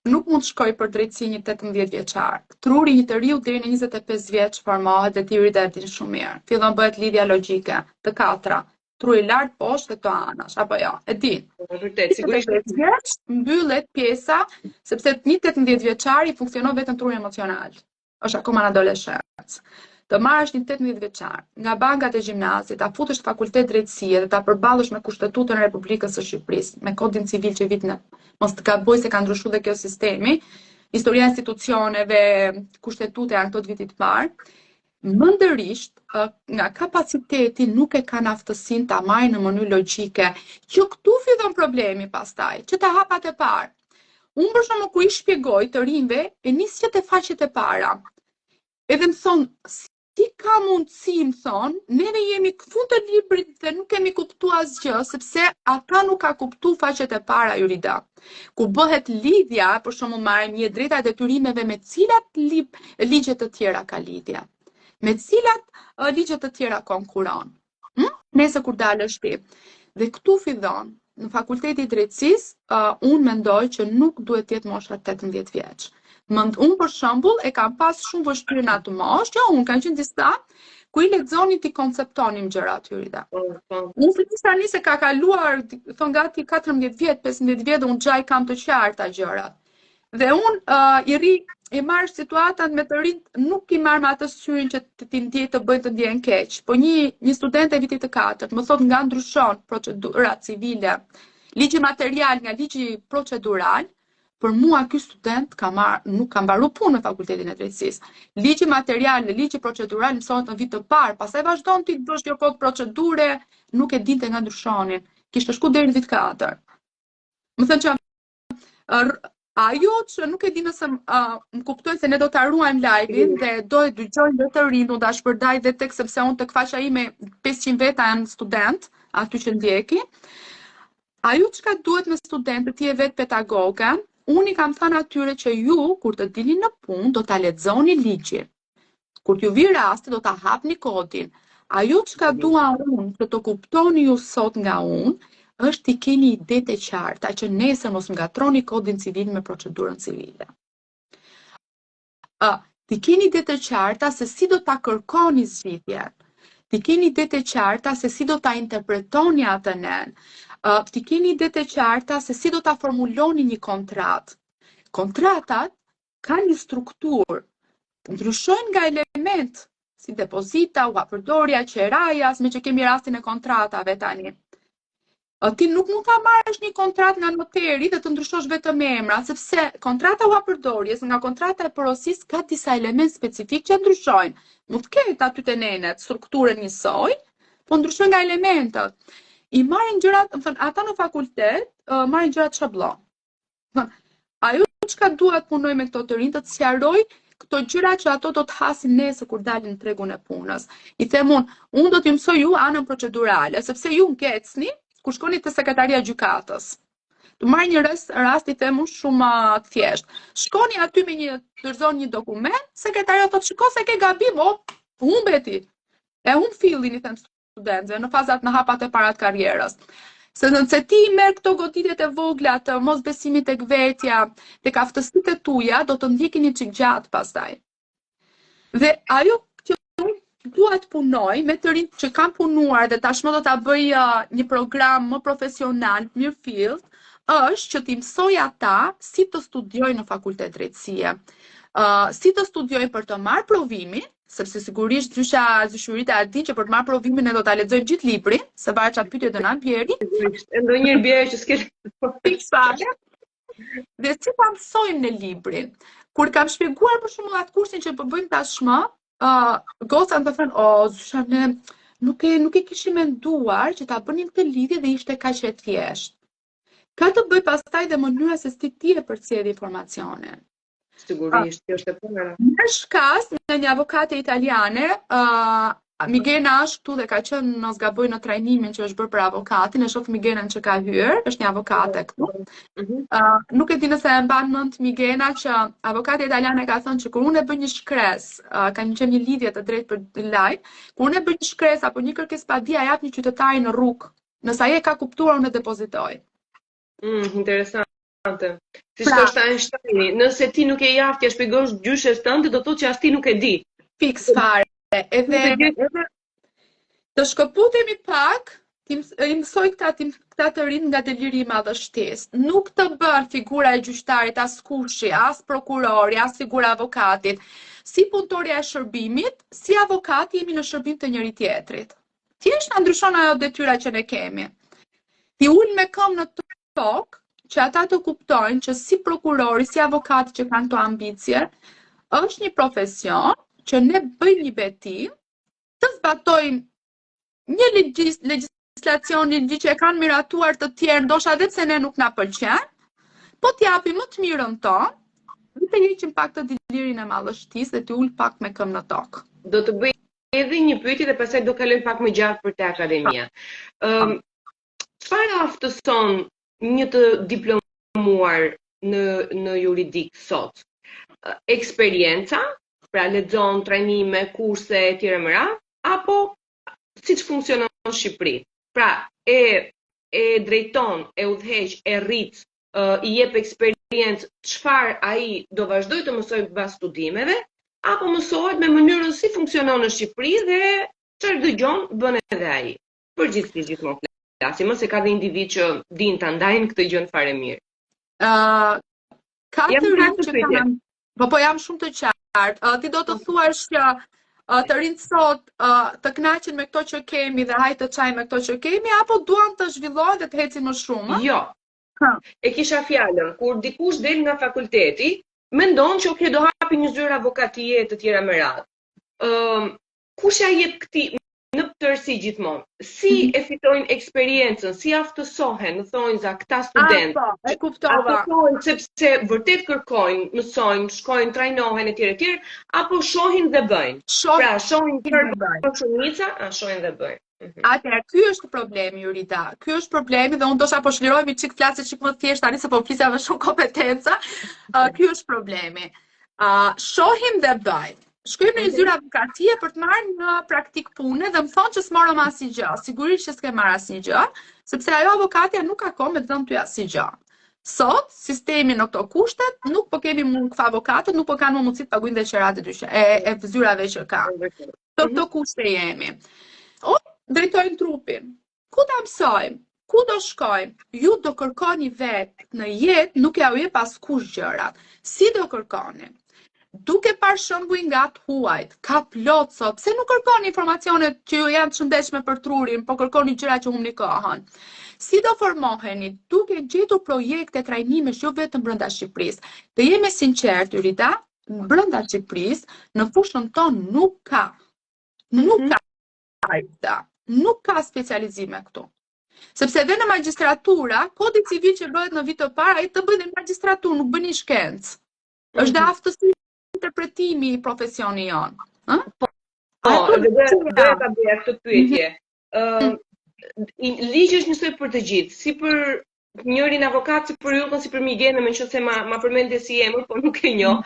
nuk mund të shkojë për drejtësi një 18 vjeçar. Truri i një të riu deri në 25 vjeç formohet dhe ti Rida e din shumë mirë. Fillon bëhet lidhja logjike, të katra. Truri lart poshtë dhe këto anash, apo jo, e di. Po vërtet, sigurisht. Vjeç mbyllet pjesa sepse një 18 vjeçari funksionon vetëm truri emocional. Është akoma në adoleshencë. Të marrësh një 18 vjeçar nga bankat e gjimnazit, ta futësh në fakultet drejtësie dhe ta përballësh me Kushtetutën e Republikës së Shqipërisë, me Kodin Civil që vitin e mos të gaboj se ka ndryshuar dhe kjo sistemi, historia e institucioneve, kushtetuta janë këto të vitit të parë, mendërisht nga kapaciteti nuk e kanë aftësinë ta marrin në mënyrë logjike, që këtu fillon problemi pastaj, që te hapat e parë. Unë për shembull kur i shpjegoj të rinjve, e nis që te faqet e para. Edhe më thonë, si ka mundësi, më thonë, neve jemi në fund të librit dhe nuk kemi kuptu asgjë, sepse ata nuk ka kuptu faqet e para Jurida. Ku bëhet lidhja, për shembull marrim një drejta e detyrimeve me cilat lib, ligje të tjera ka lidhje, me cilat uh, ligje të tjera konkuron. Hm? Nesër kur dalësh ti. Dhe këtu fillon, në fakulteti i drejtësisë, uh, unë mendoj që nuk duhet të jetë mosha 18 vjeç. Mend unë për shembull e kam pas shumë vështirë në atë moshë, jo unë kanë qenë disa ku i lexonin t'i konceptonim gjërat Jurida. Po, po. Unë flas tani se ka kaluar, thon gati 14 vjet, 15 vjet dhe unë xha i kam të qarta gjërat. Dhe unë uh, i rri i marr situatat me të rinjt, nuk i marr me atë syrin që të t'i ndjej të bëjnë të ndjehen keq. Po një një student e vitit të katërt më thot nga ndryshon procedura civile, ligji material nga ligji procedural, për mua ky student ka marr nuk ka mbaru punë në fakultetin e drejtësisë. Ligji material dhe ligji procedural mësohet në vit të parë, pastaj vazhdon ti të bësh kjo kod procedure, nuk e dinte nga ndryshonin. Kishte shku deri në vit 4. Më thënë që ajo që nuk e di nëse uh, më kuptoj se ne do ta ruajmë live-in mm. dhe do e dëgjojnë dhe të rinjtë, unë ta shpërndaj dhe tek sepse unë tek faqja ime 500 veta janë student aty që ndjekin. Ajo çka duhet me studentët, ti je vetë pedagoge, unë i kam thënë atyre që ju kur të dilni në punë do ta lexoni ligjin. Kur t'ju vijë rasti do ta hapni kodin. Ajo çka dua unë që të kuptoni ju sot nga unë, është t'i keni idetë e qarta që nesër mos ngatroni kodin civil me procedurën civile. Ë, t'i keni idetë e qarta se si do ta kërkoni zgjidhjen. T'i keni idetë e qarta se si do ta interpretoni atë nen. Ë, t'i keni idetë e qarta se si do ta formuloni një kontratë. Kontratat kanë një strukturë, ndryshojnë nga element si depozita, huapërdorja, qeraja, meqë kemi rastin e kontratave tani. Ti nuk mund ta marrësh një kontratë nga noteri dhe të ndryshosh vetëm emra, sepse kontrata e huapërdorjes nga kontrata e porosisë ka disa elementë specifikë që ndryshojnë. Mund të ketë aty te nenet strukturën njësoj, po ndryshojnë nga elementët. I marrin gjërat, më thënë, ata në fakultet, uh, marrin gjërat shabllon. Ajo çka dua të punoj me këto të rinj, të të sqaroj këto gjëra që ato do të hasin nesër kur dalin në tregun e punës. I them unë, unë do t'ju mësoj ju anën procedurale, sepse ju ngecni kur shkoni te sekretaria e gjykatës. Të marr një rast, rast i them unë shumë të thjeshtë. Shkoni aty me një dorëzon një dokument, sekretaria thotë shiko se ke gabim, o humbe ti. E humb fillin i them studentëve në fazat në hapat e para të karrierës. Se nëse ti i merr këto goditjet e vogla të mosbesimit tek vetja, tek aftësitë e tuaja, do të ndjekin një çik gjatë pastaj. Dhe ajo që unë dua të punoj me të rinjtë që kam punuar dhe tashmë do ta bëj uh, një program më profesional, mirëfillt, është që t'i mësoj ata si të studiojnë në fakultet drejtësie. Uh, si të studiojnë për të marrë provimin, sepse sigurisht zysha zysha Jurida e din që për të marrë provimin ne do ta lexojmë gjithë librin, se varet çfarë pyetje do na bjeri. Sigurisht, e ndonjëherë bie që s'ke fiks fare. Dhe si ta mësojmë ne librin? Kur kam shpjeguar për shembull atë kursin që po bëjmë tashmë, ë uh, gocat më thonë, "O, oh, zysha ne nuk e nuk e kishim menduar që ta bënim këtë lidhje dhe ishte kaq e thjeshtë." Ka të bëjë pastaj dhe mënyra se si ti e përcjell informacionin. Sigurisht, kjo është e para. Në shkas nga një avokate italiane, uh, Migena është këtu dhe ka qenë në mos gaboj në trajnimin që është bërë për avokatin, e shoh Migenën që ka hyrë, është një avokate këtu. Mm -hmm. uh, nuk e di nëse e mban mend Migena që avokati italiane ka thënë që kur unë e bëj një shkresë, uh, ka një qenë një lidhje të drejtë për live, kur unë e bëj një shkresë apo një kërkesë padi, ia jap një qytetari në rrugë. Nëse ai e ka kuptuar, unë e depozitoj. Mm, interesant. Si pra, thoshte Einsteini, nëse ti nuk je i aftë t'ia shpjegosh gjyshes tënde, do thotë që as ti nuk e di. Fiks fare. Edhe, edhe të shkëputemi pak. Ti i mësoj këta, ti, këta të rinj nga deliri i madhështisë. Nuk të bën figura e gjyqtarit askushi, as prokurori, as figura e avokatit. Si punëtoria e shërbimit, si avokati jemi në shërbim të njëri tjetrit. Thjesht na ndryshon ajo detyra që ne kemi. T'i ul me këmbë në tokë, që ata të kuptojnë që si prokurori, si avokati që kanë këto ambicie, është një profesion që ne bëjmë një betim, të zbatojmë një legjis, legjislacion, një ligj që e kanë miratuar të tjerë, ndoshta edhe pse ne nuk na pëlqen, po t'japim më të mirën tonë, dhe të heqim pak të delirin e madhështisë dhe t'i ul pak me këmbë në tokë. Do të bëj edhe një pyetje dhe pastaj do kalojmë pak më gjatë për te akademia. Ëm um, çfarë aftëson një të diplomuar në në juridik sot? Eksperienca, pra lexon trajnime, kurse e tjera me radhë, apo siç funksionon në Shqipëri. Pra, e e drejton, e udhëheq, e rrit, uh, i jep eksperiencë çfarë ai do vazhdojë të mësojë mbas studimeve, apo mësohet me mënyrën si funksionon në Shqipëri dhe çfarë dëgjon bën edhe ai. Përgjithësisht gjithmonë flasim, se ka dhe individë që dinë ta ndajnë këtë gjë fare mirë. Ë uh, ka të rinj që kanë Po po jam shumë të qartë. Uh, ti do të po. thuash që uh, të rinjtë sot uh, të kënaqen me këto që kemi dhe hajt të çajmë me këto që kemi apo duan të zhvillohen dhe të ecin më shumë? Jo. Ha. E kisha fjalën, kur dikush del nga fakulteti, mendon që ok do hapi një zyrë avokatie e të tjera me radhë. Ëm um, kush ja jep këtij në tërësi gjithmonë? Si mm -hmm. e fitojnë eksperiencën, si aftësohen, në thonjza, këta studentë? Ah, po, e kuptova. Aftësohen sepse vërtet kërkojnë, mësojnë, shkojnë, trajnohen etj etj, apo shohin dhe bëjnë. Shohin pra, shohin çfarë bëjnë shumica, a shohin dhe bëjnë. Mm -hmm. Atëherë, ky është problemi, Jurida. Ky është problemi dhe unë ndoshta po çlirohemi çik flas çik më thjesht tani se po flisja me shumë kompetenca. Uh, ky është problemi. Uh, shohim dhe bëjmë. Shkojmë në një zyrë avokatie për të marrë një praktikë pune dhe më thonë që s'morëm asnjë gjë. Sigurisht që s'ke marrë asnjë gjë, sepse ajo avokatja nuk ka kohë me të dhënë ty asnjë gjë. Sot, sistemi në këto kushtet, nuk po kemi mund këta avokatët, nuk po kanë më mundësi të paguajnë dhe qeratë e dyqe, e, e zyrave që kanë. Në këto kushte jemi. O, drejtojnë trupin. Ku ta mësojmë? Ku do shkojmë? Ju do kërkoni vetë në jetë, nuk ja u jep askush gjërat. Si do kërkoni? Duke parë shembuj nga të huajt, ka plot sot. Pse nuk kërkoni informacione që ju janë të shëndetshme për trurin, po kërkoni gjëra që humbni kohën? Si do formoheni? Duke gjetur projekte trajnimesh jo vetëm brenda Shqipërisë. Të jemi sinqertë, Jurida, brenda Shqipërisë, në fushën tonë nuk ka. Nuk mm -hmm. ka Jurida. Nuk ka specializime këtu. Sepse edhe në magjistratura, kodi civil që bëhet në vit të parë, ai të bën në magjistraturë, nuk bën një shkencë. Mm -hmm. Është dhe mhm. aftësi interpretimi i profesioni jonë. Ë? Po, po dhe do do ta bëja këtë pyetje. Ëm mm -hmm. uh, ligji është njësoj për të gjithë, si për njërin avokat, si për Yllkën, si për Migenën, meqenëse ma, ma përmende si emër, po nuk e njoh.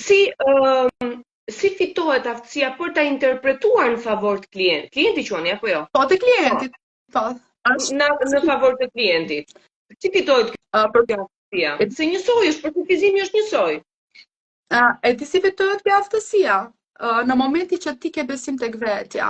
Si, uh, si fitohet aftësia për ta interpretuar në favor të klientit? Klienti quani apo jo? Po, të klientit. Po. Në, në favor të klientit. Si fitohet uh, për kjo aftësia? Se njësoj është, përkufizimi është njësoj. Uh, e di si fitohet kjo aftësia? Uh, në momentin që ti ke besim tek vetja,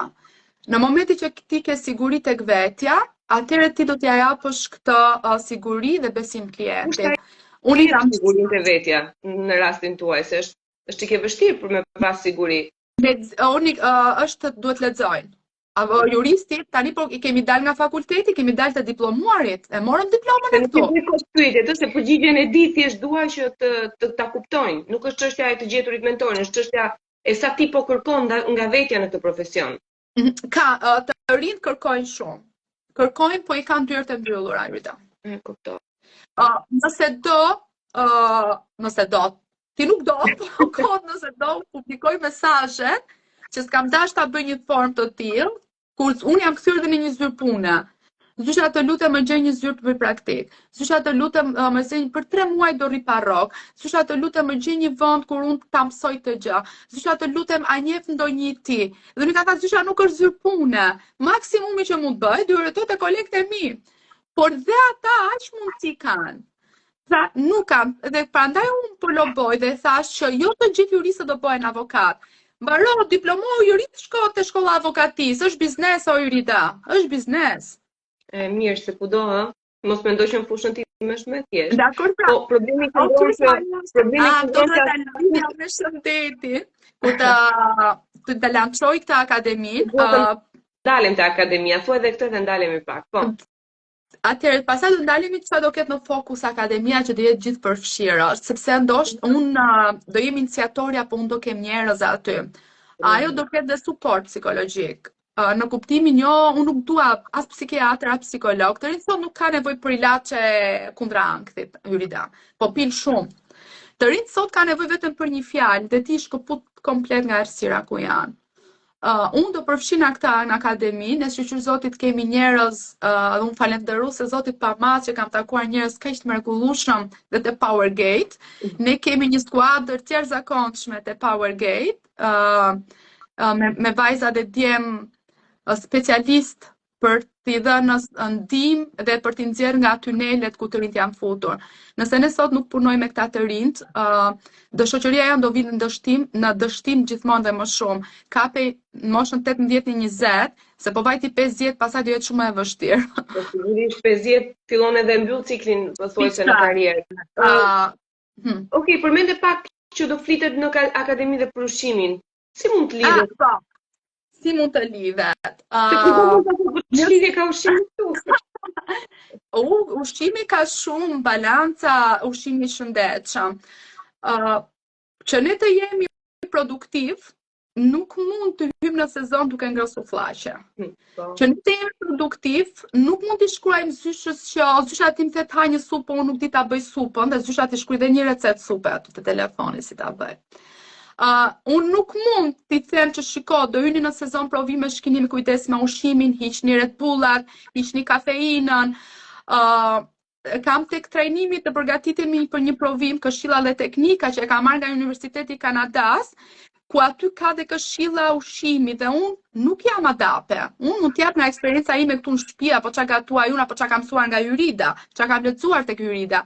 në momentin që ti ke siguri tek vetja, atëherë ti do t'ia japësh këtë uh, siguri dhe besim klientit. Unë i kam sigurinë te vetja në rastin tuaj, se është është çik e vështirë për me pas siguri. Lex, unë uh, është duhet lexojnë. Apo mhm. juristi, tani po i kemi dalë nga fakulteti, kemi dalë të diplomuarit, e morëm diplomën e këtu. Nuk e pyetje, të se përgjigjen e di, thjesht dua që të të ta kuptojnë. Nuk është çështja e të gjeturit mentorin, është çështja e sa ti po kërkon nga, nga vetja në këtë profesion. Mhm, ka, të rinjtë kërkojnë shumë. Kërkojnë, po i kanë dyert e mbyllura, Jurida. E kuptoj. Uh, nëse do, uh, nëse do, ti nuk do, po kot nëse do, publikoj mesazhe që s'kam dash ta bëj një formë të tillë, kur unë jam kthyer dhe në një zyrë pune. Zysha të lutem më gjej një zyrë të bëj praktik. Zysha të lutem më gjej për 3 muaj do rri pa rrogë. Zysha të lutem më gjej një vend kur unë ta mësoj këtë gjë. Zysha të lutem a njeh ndonjë ti. Dhe unë kam thënë zysha nuk është zyrë pune. Maksimumi që mund të bëj, do të te kolegët e mi. Por dhe ata aq mundësi kanë. Pra, nuk kam, dhe prandaj unë po loboj dhe thash që jo të gjithë juristët do bëhen avokat. Mbaro, diplomohu jurist, shko te shkolla avokatisë, është biznes o Jurida, është biznes. E mirë se kudo, ë, mos mendoj që në fushën time është më e thjeshtë. Dakor, pra. Po problemi që okay, ndodh problemi që ndodh që ta me shëndetin, ku ta të ta lançoj këtë akademi, ë ndalim te akademia, thuaj edhe këtë dhe ndalemi pak. Po. Atëherë, pastaj do ndalemi çfarë do ketë në fokus akademia që do jetë gjithëpërfshirës, sepse ndoshta unë do jem iniciatorja, po unë do kem njerëz aty. Ajo do ketë dhe suport psikologjik. Në kuptimin jo, unë nuk dua as psikiatër, as psikolog. Të rinjtë sot nuk ka nevojë për ilaçe kundra ankthit, Hyrida. Po pin shumë. Të rinjtë sot ka nevojë vetëm për një fjalë dhe ti shkëput komplet nga errësira ku janë. Uh, unë do përfshij këta në akademi, ne shyqyr Zotit kemi njerëz, uh, dhe unë falënderuese Zotit pa masë që kam takuar njerëz kaq të mrekullueshëm dhe te Power Gate. Ne kemi një skuadër të jashtëzakonshme te Power Gate, uh, uh, me, me vajza dhe djem uh, specialist për t'i dhënë ndihmë dhe për t'i nxjerrë nga tunelet ku të rinjtë janë futur. Nëse ne sot nuk punojmë me këta të rinjtë, uh, do shoqëria jonë do vijë në dështim, në dështim gjithmonë dhe më shumë. Kape në moshën 18 në 20, se po vajti 50, pastaj do jetë shumë më e vështirë. Po sigurisht 50 fillon edhe mbyll ciklin pothuajse në karrierë. Uh, hmm. Ok, përmende pak që do flitet në akademi dhe për ushqimin. Si mund të lidhet? Ah, po. Si mund të lidhet? Uh, Ç'lidhje ka ushqimi këtu? U, ushqimi ka shumë balanca, ushqimi i shëndetshëm. Uh, që ne të jemi produktiv, nuk mund të hyjmë në sezon duke ngrënë sufllaqe. Hmm, po. Që ne të jemi produktiv, nuk mund t'i shkruajmë zyshës që o zysha ti më the të ha një supë, po unë nuk di ta bëj supën, dhe zysha t'i shkruaj dhe një recetë supe aty te telefoni si ta bëj. Uh, unë nuk mund t'i them që shiko, do hyni në sezon provimesh, kini kujdes me ushqimin, hiqni Red Bullat, hiqni kafeinën. Uh, kam tek trajnimi të përgatitemi për një provim këshilla dhe teknika që e kam marrë nga Universiteti i Kanadas, ku aty ka dhe këshilla ushqimi dhe unë nuk jam adape. Unë mund t'jap nga eksperienca ime këtu në shtëpi apo çka gatuaj unë apo çka kam mësuar nga Hyrida, çka kam lexuar tek Hyrida.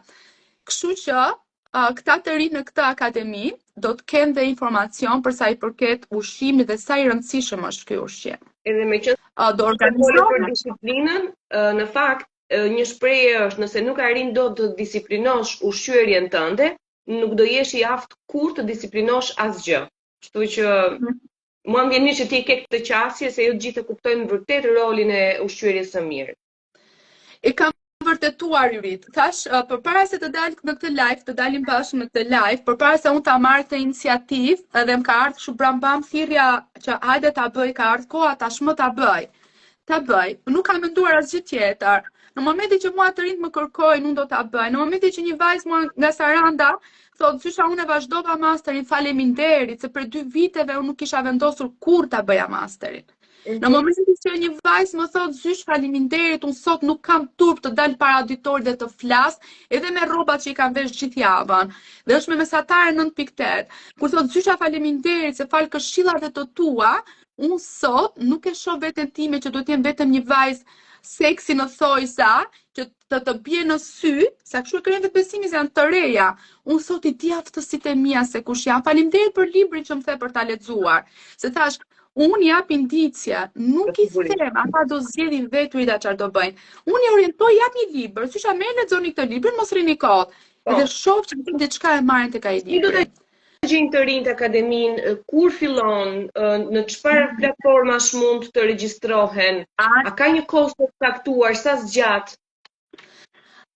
Kështu që këta të rinj në këtë akademi do të kenë dhe informacion për sa i përket ushqimit dhe sa i rëndësishëm është ky ushqim. Edhe me që do organizohet për disiplinën, në fakt një shprehje është nëse nuk arrin dot të disiplinosh ushqyerjen tënde, nuk do jesh i aftë kurrë të disiplinosh asgjë. Kështu që mm. mua më vjen mirë që ti ke këtë qasje se jo të gjithë e kuptojnë vërtet rolin e ushqyerjes së mirë. E kam vërtetuar Judit. Thash, uh, përpara se të dal në këtë live, të dalim bashkë në këtë live, përpara se unë ta marr këtë iniciativë, edhe më ka ardhur kështu bram bam thirrja që hajde ta bëj, ka ardhur koha tashmë ta bëj. Ta bëj. Nuk kam menduar asgjë tjetër. Në momentin që mua të rinjtë më kërkojnë, unë do ta bëj. Në momentin që një vajzë mua nga Saranda thotë, "Zysha, unë e vazhdova masterin, faleminderit, se prej dy viteve unë nuk kisha vendosur kurrë ta bëja masterin." Në mhm. momentin që një vajzë më thotë zysh faleminderit, unë sot nuk kam turp të dal para auditorit dhe të flas, edhe me rrobat që i kam vesh gjithë javën. Dhe është me mesatare 9.8. Kur thotë zysha faleminderit se falë këshillave të tua, unë sot nuk e shoh veten time që duhet të jem vetëm një vajzë seksi në thojza, që të të bie në sy, se kështu e krijojnë vetëbesimin se janë të reja. Unë sot i di aftësitë e mia se kush jam. Faleminderit për librin që më the për ta lexuar. Se thash, unë jap indicie, nuk i them, ata do zgjedhin vetë Rita çfarë do bëjnë. Unë i orientoj, jap një libër, zysha merr lexoni këtë librin, mos rrini kot. Po. Edhe shoh që të diçka e marrin tek ai libër. Do ta gjejnë të rinjtë akademinë, kur fillon, në çfarë mhm. platformash mund të regjistrohen? A ka një kosto të caktuar, sa zgjat?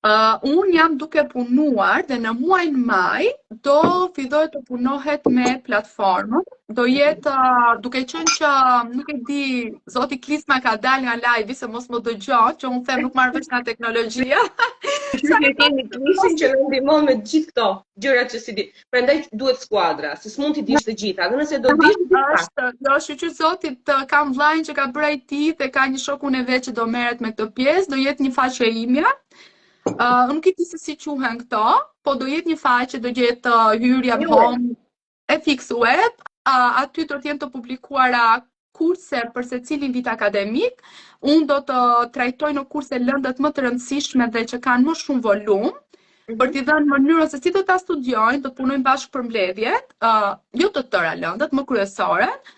Uh, unë jam duke punuar dhe në muajin maj do fillojë të punohet me platformën. Do jetë uh, duke qenë që nuk e di, zoti Klisma ka dalë nga live se mos më dëgjon, që unë them nuk marr vesh nga teknologjia. Sa ne kemi Klisin që na ndihmon me gjithë këto gjëra që s'i di. Prandaj duhet skuadra, se s'mund t'i dish të gjitha, dhe nëse do dish të gjitha. Është, do shyqyr Zotit, të kam vllain që ka bërë IT dhe ka një shokun e vet që do merret me këtë pjesë, do jetë një faqe imja. Uh, nuk e di se si quhen këto, po do jetë një faqe, do jetë uh, hyrja home e fix web, uh, aty do të jenë të publikuara kurse për secilin vit akademik, unë do të trajtoj në kurse lëndët më të rëndësishme dhe që kanë më shumë volum, mhm. për t'i dhënë mënyrën se si do ta studiojnë, do të punojmë bashkë për mbledhjet, uh, jo të tëra lëndët, më kryesoret.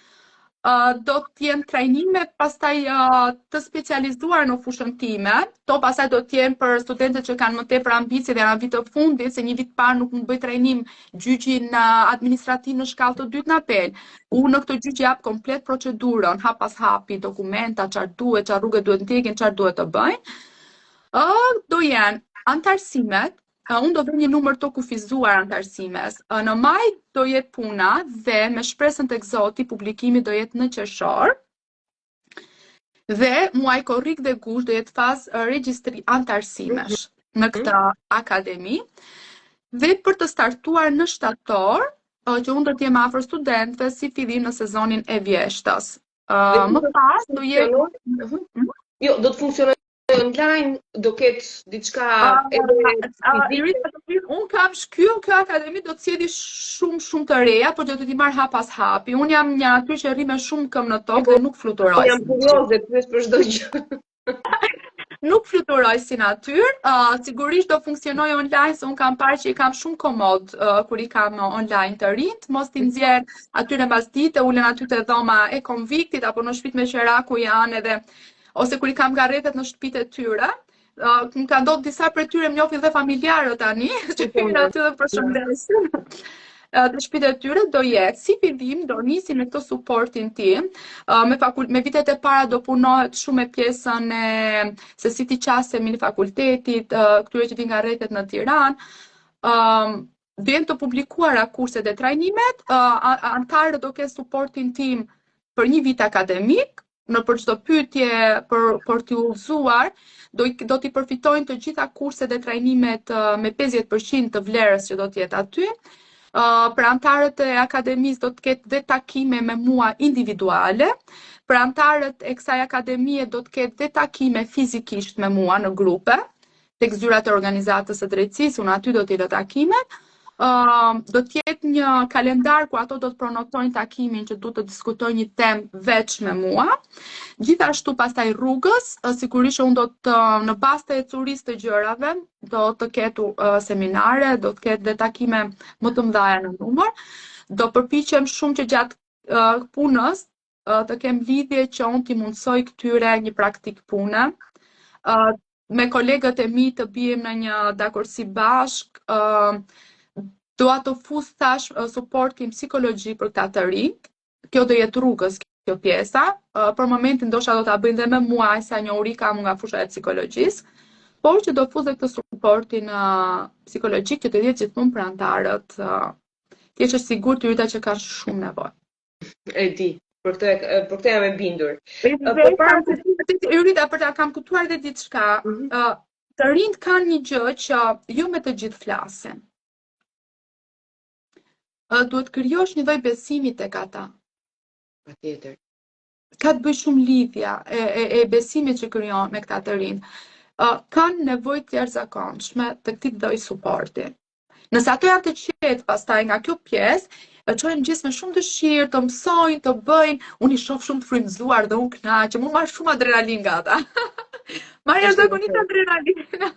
Uh, do të jenë trajnime pastaj uh, të specializuar në fushën time. To pastaj do të jenë për studentët që kanë më tepër ambicie dhe janë vit të fundit, se një vit parë nuk mund të bëj trajnim gjyqin administrativ në shkallë të dytë në apel. Unë në këtë gjyq jap komplet procedurën, hap pas hapi, dokumenta, çfarë duhet, çfarë rrugë duhet ndjekin, çfarë duhet të bëjnë. Ë uh, do jenë anëtarësimet, uh, unë do vë një numër të kufizuar anëtarësimesh. Uh, në maj do jetë puna dhe me shpresën tek Zoti publikimi do jetë në qershor. Dhe muaj korrik dhe gusht do jetë fazë regjistri anëtarësimesh në këtë mhm. akademi. Dhe për të startuar në shtator, që unë do të jem afër studentëve si fillim në sezonin e vjeshtës. Uh, më pas do jetë mhm. Jo, do të funksionojë online, do ketë diçka edhe fizike. Unë kam shkyu, kjo akademi do të sjellë shumë shumë të reja, por do të t'i marr hap pas hapi. Unë jam një aty që rri me shumë këmbë në tokë dhe nuk fluturoj. Jam kurioze, pyes për çdo gjë. nuk fluturoj si natyrë, uh, sigurisht do funksionoj online, se unë kam parë që i kam shumë komod uh, kur i kam online të rinjtë, mos t'i nxjerr atyre mbas dite, ulen aty te dhoma e konviktit, apo në shtëpitë me qera ku janë edhe ose kur i kam nga rrethet në shtëpitë e tyre, uh, më ka ndodhur disa prej tyre më njohin dhe familjarët tani, që po, hyjnë aty dhe përshëndesin. Në shtëpitë e tyre do jetë si fillim do nisim me këtë suportin tim, me fakul me vitet e para do punohet shumë me pjesën e se si t'i qasemi në fakultetit, këtyre që vijnë nga rrethet në Tiranë. Ëm do jenë të publikuara kurset dhe trajnimet, anëtarët do kenë suportin tim për një vit akademik, në për çdo pyetje për për t'i udhëzuar, do do t'i përfitojnë të gjitha kurset dhe trajnimet me 50% të vlerës që do të jetë aty. Uh, për anëtarët e akademisë do të ketë dhe takime me mua individuale. Për anëtarët e kësaj akademie do të ketë dhe takime fizikisht me mua në grupe tek zyrat e organizatës së drejtësisë, unë aty do t'i lë takimet. Uh, do të jetë një kalendar ku ato do të prenotojnë takimin që duhet të diskutojnë një temë veç me mua. Gjithashtu pastaj rrugës, sigurisht që unë do të në bazë të ecurisë të gjërave, do të ketë uh, seminare, do të ketë dhe takime më të mëdha në numër. Do përpiqem shumë që gjatë uh, punës uh, të kem lidhje që unë t'i mundësoj këtyre një praktikë pune. Uh, me kolegët e mi të biem në një dakordësi bashkë, uh, dua të fus tash uh, suportin psikologjik për këta të rinj. Kjo do jetë rrugës kjo pjesa. Uh, për momentin ndoshta do ta bëjnë dhe me mua aq sa njohuri kam nga fusha e psikologjisë, por që do fus dhe këtë suportin uh, psikologjik që të jetë gjithmonë për anëtarët. Uh, të jesh e sigurt Jurita që kanë shumë nevojë. E di. Për këtë për këtë jam e bindur. Po para se të Jurita për ta kam kuptuar edhe diçka, ëh, mm -hmm. të rinjtë kanë një gjë që jo me të gjithë flasin. Ë duhet krijosh një lloj besimi tek ata. Patjetër. Ka të bëjë shumë lidhja e, e, e besimit që krijon me këta të rinj. Ë kanë nevojë të jashtëzakonshme të këtij lloj suporti. Nëse ato janë të qetë pastaj nga kjo pjesë, e çojnë gjithë me shumë dëshirë të mësojnë, të bëjnë, unë i shoh shumë të frymëzuar dhe unë kënaqem, unë marr shumë adrenalinë nga ata. Marr jashtëzakonisht adrenalinë.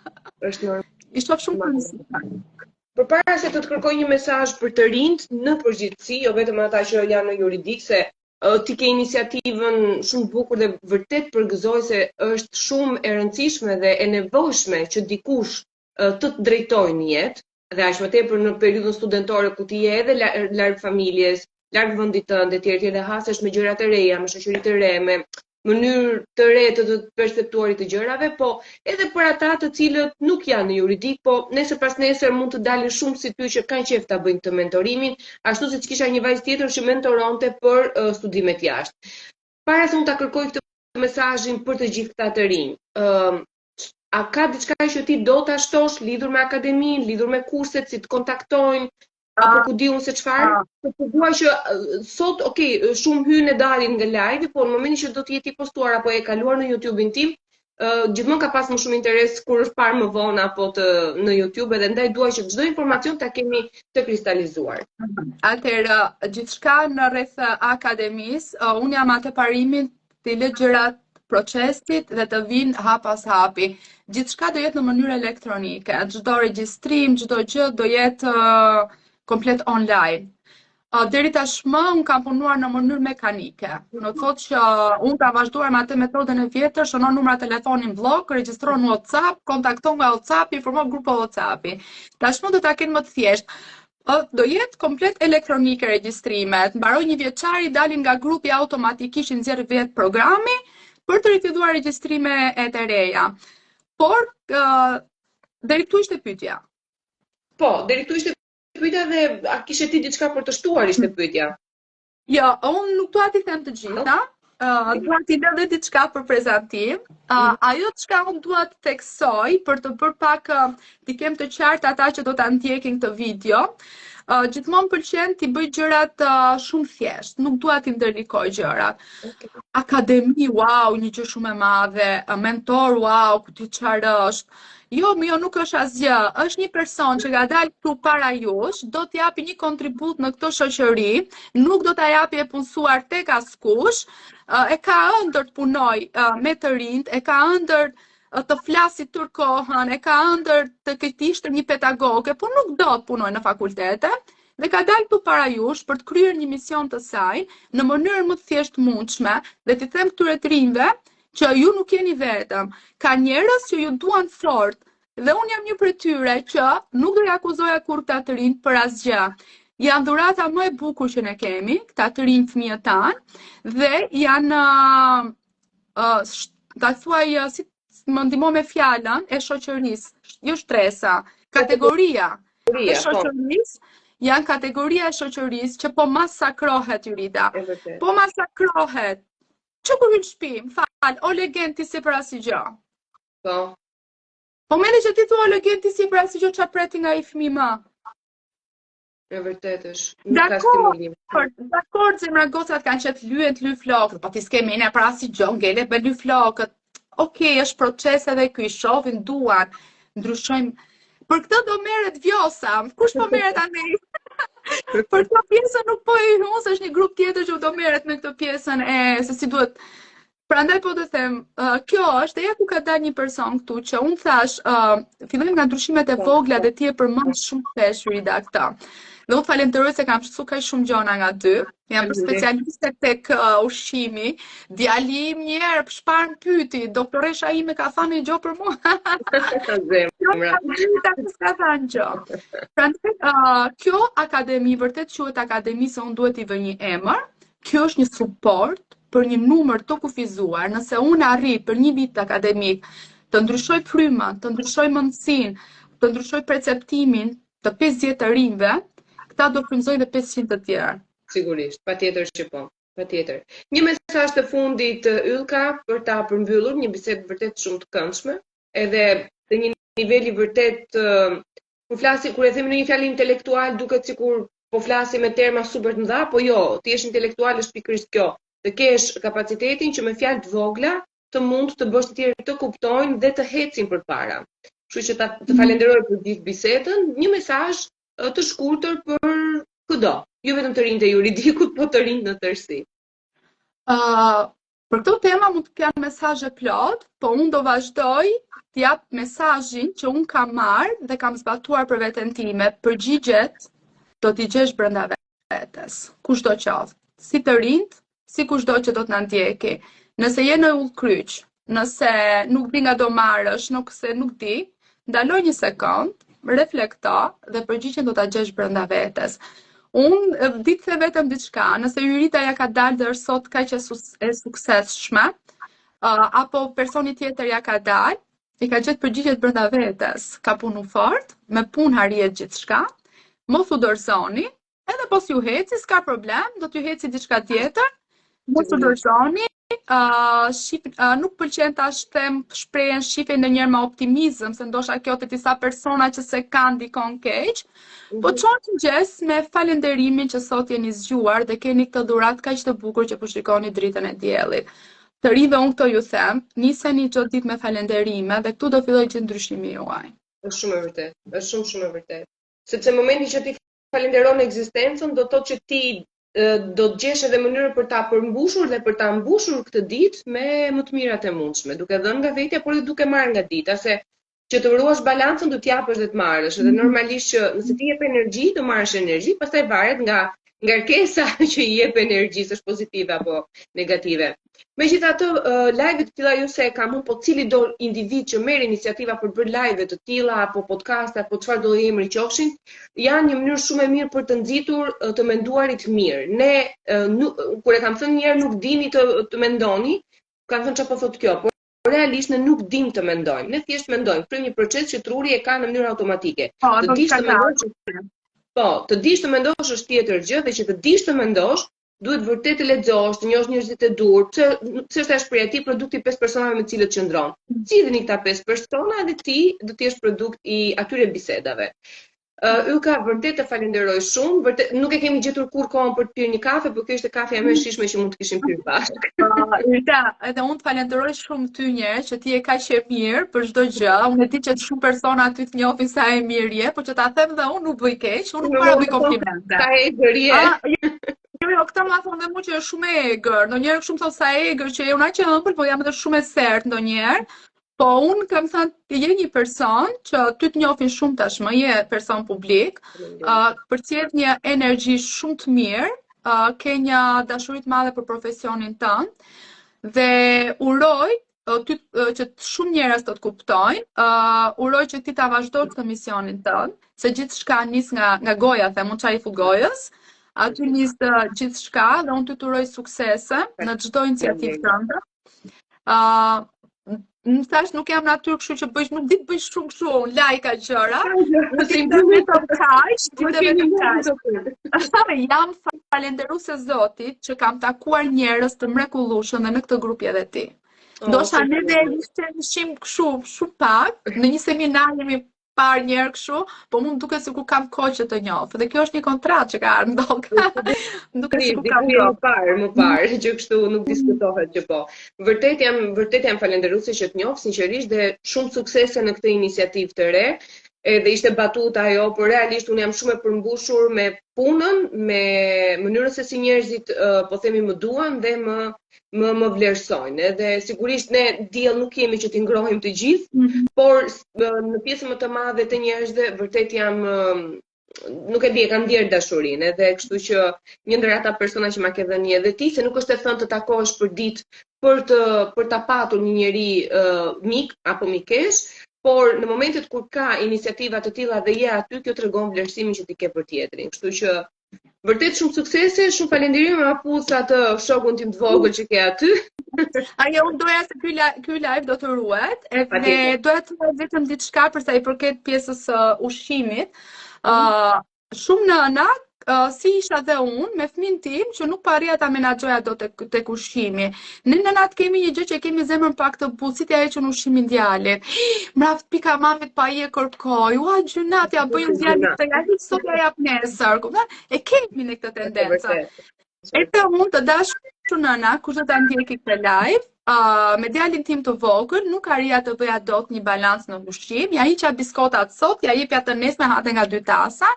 Është normal. I shoh shumë të frymëzuar. Përpara se të të kërkoj një mesazh për të rinjtë në përgjithësi, jo vetëm ata që janë në juridik, se ti ke iniciativën shumë të bukur dhe vërtet përgëzoj se është shumë e rëndësishme dhe e nevojshme që dikush të të drejtojë në jetë dhe aq më tepër në periudhën studentore ku ti je edhe larg familjes, larg vendit tënd etj etj dhe hasesh me gjëra të reja, me shoqëri të re, me mënyrë të re të të perceptuarit të gjërave, po edhe për ata të cilët nuk janë në juridik, po nesër pas nesër mund të dalin shumë si ty që kanë qejf ta bëjnë këtë mentorimin, ashtu siç kisha një vajzë tjetër që mentoronte për uh, studimet jashtë. Para se unë ta kërkoj këtë mesazhin për të gjithë këta të rinj, ë uh, A ka diçka që ti do ta shtosh lidhur me akademinë, lidhur me kurset, si të kontaktojnë, apo ku di unë se çfarë? Po po dua që sot, ok, shumë hyjnë e dalin nga live, po në momentin që do të jetë i postuar apo e kaluar në YouTube-in tim, uh, gjithmonë ka pas më shumë interes kur është parë më vonë apo të në YouTube edhe ndaj dua që çdo informacion ta kemi të kristalizuar. Atëherë, gjithçka në rreth akademisë, uh, unë jam atë parimin t'i lë gjërat procesit dhe të vinë hap pas hapi. Gjithçka do jetë në mënyrë elektronike, çdo regjistrim, çdo gjë do jetë uh, komplet online. Uh, deri tashmë unë kam punuar në mënyrë mekanike. Do të thotë që unë kam vazhduar me atë metodën e vjetër, shënon numra telefoni në bllok, regjistron në WhatsApp, kontakton nga WhatsApp, informon grupe WhatsAppi. Tashmë do ta kenë më të thjeshtë. Do jetë komplet elektronike regjistrimet. Mbaroi një vjeçari, dalin nga grupi automatikisht i nxjerr vetë programi për të rifilluar regjistrime e të reja. Por uh, deri këtu ishte pyetja. Po, deri këtu ishte pyetja dhe a kishe ti diçka për të shtuar ishte pyetja? Jo, unë nuk dua t'i them të gjitha. Uh, dua t'i lë dhe diçka për prezantim. Uh, ajo çka unë dua të theksoj për të bërë pak uh, t'i kem të qartë ata që do ta ndjekin këtë video, uh, gjithmonë pëlqen t'i bëj gjërat uh, shumë thjesht, nuk dua t'i ndërlikoj gjërat. Okay. Akademi, wow, një gjë shumë e madhe, mentor, wow, ku di çfarë është. Jo, jo, nuk është asgjë. Është një person që ka dalë këtu para jush, do të japi një kontribut në këtë shoqëri, nuk do ta japi e punësuar tek askush, e ka ëndërr të punojë me të rinjtë, e ka ëndërr të flasi tërë kohën, e ka ëndërr të të ishte një pedagoge, po nuk do të punojë në fakultete, dhe ka dalë këtu para jush për të kryer një mision të saj në mënyrën më të thjeshtë mundshme dhe t'i them këtyre të rinjve që ju nuk jeni vetëm. Ka njerëz që ju duan fort dhe unë jam një prej tyre që nuk do i akuzoja kurrë këta të rinj për asgjë. Janë dhurata më e bukur që ne kemi, këta të rinj fëmijët tanë dhe janë uh, uh, ta thuaj uh, si më ndihmo me fjalën e shoqërisë, jo shtresa, kategoria e po. shoqërisë janë kategoria e shoqërisë që po masakrohet Jurida. Po masakrohet. Që kur hyn në shtëpi, më fal, o legen ti s'je për asgjë. Po. Po mendoj që ti thua o legen ti s'je për asgjë çfarë pret ti nga ai fëmijë më. E vërtetë është, nuk ka stimulim. Dakor, zemra gocat kanë qejf të lyhen, të lyejnë flokët, po ti s'ke mendje për asgjë, ngele me ly flokët. Okej, okay, është proces edhe ky, shohin, duan, ndryshojmë. Për këtë do merret Vjosa, kush po merret tani? Për këtë pjesën nuk po e hyj, se është një grup tjetër që do merret me këtë pjesën e se si duhet. Prandaj po të them, uh, kjo është ja ku ka dalë një person këtu që unë thash, uh, fillojmë nga ndryshimet e po, vogla po. dhe ti e përmend shumë shpesh Jurida këtë. Dhe unë falenderoj se kam mësuar kaq shumë gjëra nga ty. Jam bërë specialiste tek uh, ushqimi. Djali im një herë çfarë më pyeti, doktoresha ime ka thënë një gjë për mua. Zemra. Ta s'ka thënë gjë. Prandaj uh, kjo akademi vërtet quhet akademi se unë duhet t'i vë një emër. Kjo është një suport për një numër të kufizuar. Nëse unë arrij për një vit akademik të ndryshoj frymën, të ndryshoj mendësinë, të ndryshoj perceptimin të 50 të rinjve, këta do frymëzojnë dhe 500 të tjerë. Sigurisht, patjetër që po, patjetër. Një mesazh të fundit Yllka për ta përmbyllur një bisedë vërtet shumë të këndshme, edhe të një niveli vërtet kur flasim, kur e themi në një fjalë intelektual duket sikur po flasim me terma super të mëdha, po jo, të jesh intelektual është pikërisht kjo, të kesh kapacitetin që me fjalë të vogla të mund të bësh të tjerë të kuptojnë dhe të ecin përpara. Kështu që ta, të mhm. falenderoj për gjithë bisedën, një mesazh të shkurtër për këdo, jo vetëm të rinjtë e juridikut, po të rinjtë në tërësi. Uh, për këto tema mund të kem mesazhe plot, po unë do vazhdoj të jap mesazhin që unë kam marrë dhe kam zbatuar për veten time. Përgjigjet do t'i gjesh brenda vetes, kushdo qoftë, si të rinjtë, si kushdo që do të na ndjeki. Nëse je në udhëkryq, nëse nuk di nga do marrësh, nuk se nuk di, ndalo një sekond, reflekto dhe përgjigjen do ta gjesh brenda vetes. Unë di të them vetëm diçka, nëse Jurida ja ka dalë dhe është sot kaq e, e suksesshme, uh, apo personi tjetër ja ka dalë, i ka gjetë përgjigjet brenda vetes, ka punu fort, me punë arrihet gjithçka, mos u dorëzoni, Edhe po s'ju heci, s'ka problem, do t'ju heci diçka tjetër. Mos u dorëzoni, uh, shif, uh, nuk pëlqen ta them shprehjen shife ndonjëherë me optimizëm, se ndoshta kjo te disa persona që s'e kanë ndikon keq, mm -hmm. po mhm. çohuni në mëngjes me falenderimin që sot jeni zgjuar dhe keni këtë dhuratë kaq të bukur që po shikoni dritën e diellit. Të rinjve unë këto ju them, niseni çdo ditë me falenderime dhe këtu do fillojë gjithë ndryshimi juaj. Është shumë e vërtetë, është shumë shumë e vërtetë. Sepse momenti që ti falenderon ekzistencën, do të thotë që ti do të gjesh edhe mënyrën për ta përmbushur dhe për ta mbushur këtë ditë me më të mirat e mundshme, duke dhënë nga vetja, por edhe duke marrë nga dita, se që të ruash balancën do të japësh dhe të marrësh, edhe mhm. normalisht që nëse ti jep energji, do marrësh energji, pastaj varet nga. Ngarkesa që i jep energjisë është pozitive apo negative. Megjithatë, live të tilla jo se e kam unë, po cilido individ që merr iniciativa për të bërë live të tilla apo podcaste apo çfarë do emri qofshin, janë një mënyrë shumë e mirë për të nxitur të menduarit mirë. Ne nuk, kur e kam thënë një herë nuk dini të të mendoni, kanë thënë çfarë po thotë kjo, por realisht ne nuk dim të mendojmë. Ne thjesht mendojmë, kryejmë një proces që truri e ka në mënyrë automatike. Po, të dish të mendosh. Po, të dish të mendosh është tjetër gjë dhe që të dish të mendosh, duhet vërtet të lexosh, të njohësh njerëzit e duhur. Pse pse është ajo shprehja ti produkt i pesë personave me të cilët qëndron. Mm. Zgjidhni këta pesë persona dhe ti do të jesh produkt i atyre bisedave. Uh, Yllka, vërtet të falenderoj shumë, vërtet nuk e kemi gjetur kurrë kohën për të pirë një kafe, por kjo ishte kafja më e shijshme që mund të kishim pirë bashkë. Uh, Irta, edhe unë të falenderoj shumë ty njëherë që ti je kaq e mirë për çdo gjë. Unë e di që shumë persona aty të njohin sa e mirë je, por që ta them dhe unë nuk bëj keq, unë nuk para bëj komplimente. Sa e egër je. Jo, jo, këta ma thonë dhe mu që është shumë e egër. Ndonjëherë shumë thonë sa e egër që je unë aq e ëmbël, po jam edhe shumë e sertë ndonjëherë. Po unë kam thënë ti je një person që ty të njohin shumë tashmë, je person publik, uh, përcjell një energji shumë të mirë, uh, ke një dashuri të madhe për profesionin tënd dhe uroj ty që shumë njerëz të të kuptojnë, uh, uroj që ti ta vazhdosh këtë misionin tënd, se gjithçka nis nga nga goja, them unë ça i fut gojës, aty nis gjithçka dhe unë ty të uroj suksese në çdo iniciativë tënde. Uh, më thash nuk jam natyrë kështu që bëj nuk di të bëj shumë kështu like a gjëra. Nuk di të vetëm kaq, di të vetëm kaq. Jam falënderuese Zotit që kam takuar njerëz të mrekullueshëm dhe në këtë grup je edhe ti. Oh, Ndoshta ne dhe ishim kështu shumë pak, në një seminar jemi parë një herë kështu, po mu më duket sikur kam kohë që të njoh. Dhe kjo është një kontratë që ka ardhur në tokë. Më duket sikur kam kohë. Më parë, më parë, që kështu nuk diskutohet që po. Vërtet jam vërtet jam falënderuese që të njoh sinqerisht dhe shumë suksese në këtë iniciativë të re. Edhe ishte batuta ajo, por realisht unë jam shumë e përmbushur me punën, me mënyrën se si njerëzit po themi më duan dhe më më më vlerësojnë. Edhe sigurisht ne diell nuk jemi që t'i ngrohim të gjithë, mm -hmm. por në pjesën më të madhe të njerëzve vërtet jam nuk e di, e kam ndjerë dashurinë, edhe kështu që një ndër ata persona që ma ke dhënë edhe ti, se nuk është e thënë të takohesh për ditë për të për ta patur një njeri uh, mik apo mikesh, por në momentet kur ka iniciativa të tilla dhe je aty, kjo tregon vlerësimin që ti ke për tjetrin. Kështu që Vërtet shumë suksese, shumë falënderime ma puth atë shokun tim të vogël që ke aty. Ajo unë doja se ky ky live do të ruhet, edhe doja të them vetëm diçka për sa i përket pjesës së ushqimit. Ë uh, shumë nëna uh, si isha dhe unë me fëmijën tim që nuk po arrija ta menaxhoja dot tek tek ushqimi. Ne nënat kemi një gjë që kemi zemrën pak të butë, si t'ia heq unë ushqimin djalit. Mraft pika mamit pa i e kërkoj. Ua gjynah t'ia bëj unë djalit të ja hiq sot ja jap nesër. Kupton? E kemi ne këtë tendencë. Edhe unë të dashur nëna, kush do ta ndjekë këtë live, uh, me djalin tim të vogël nuk arrija të bëja dot një balancë në ushqim, ja hiqja biskotat sot, ja jepja të nesërmen hante nga dy tasa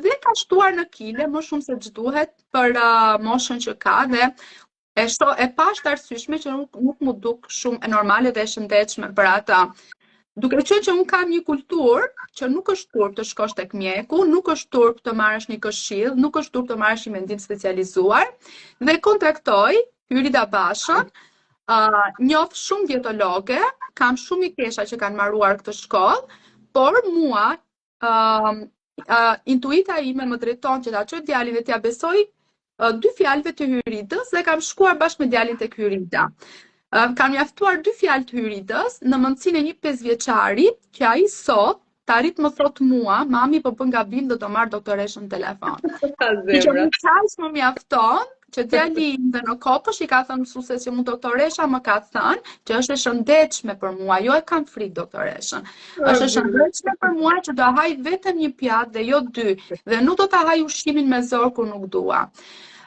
dhe ka shtuar në kile më shumë se ç'duhet për uh, moshën që ka dhe e shoh e pashë të arsyeshme që nuk nuk m'u duk shumë e normale dhe e shëndetshme për atë. Duke qenë që unë kam një kulturë që nuk është turp të shkosh tek mjeku, nuk është turp të marrësh një këshillë, nuk është turp të marrësh një mendim specializuar dhe kontaktoj Hyrida Bashën, uh, njoh shumë dietologe, kam shumë mikesha që kanë mbaruar këtë shkollë, por mua uh, uh, intuita ime më drejton që ta çoj djalin dhe t'ia besoj uh, dy fjalëve të Hyridës dhe kam shkuar bashkë me djalin tek Hyrida. Uh, kanë mjaftuar dy fjalë të Hyridës në mendësinë e një pesëvjeçari që ai sot të arrijë të më thotë mua, mami po bën gabim do të marr doktoreshën në telefon. Që më kaq më mjafton, që djali im dhe në kopsht i ka thënë mësueses që mu doktoresha më ka thënë që është e shëndetshme për mua, jo e kam frikë doktoreshën. Është e shëndetshme për mua që do haj vetëm një pjatë dhe jo dy dhe nuk do ta haj ushqimin me zor kur nuk dua.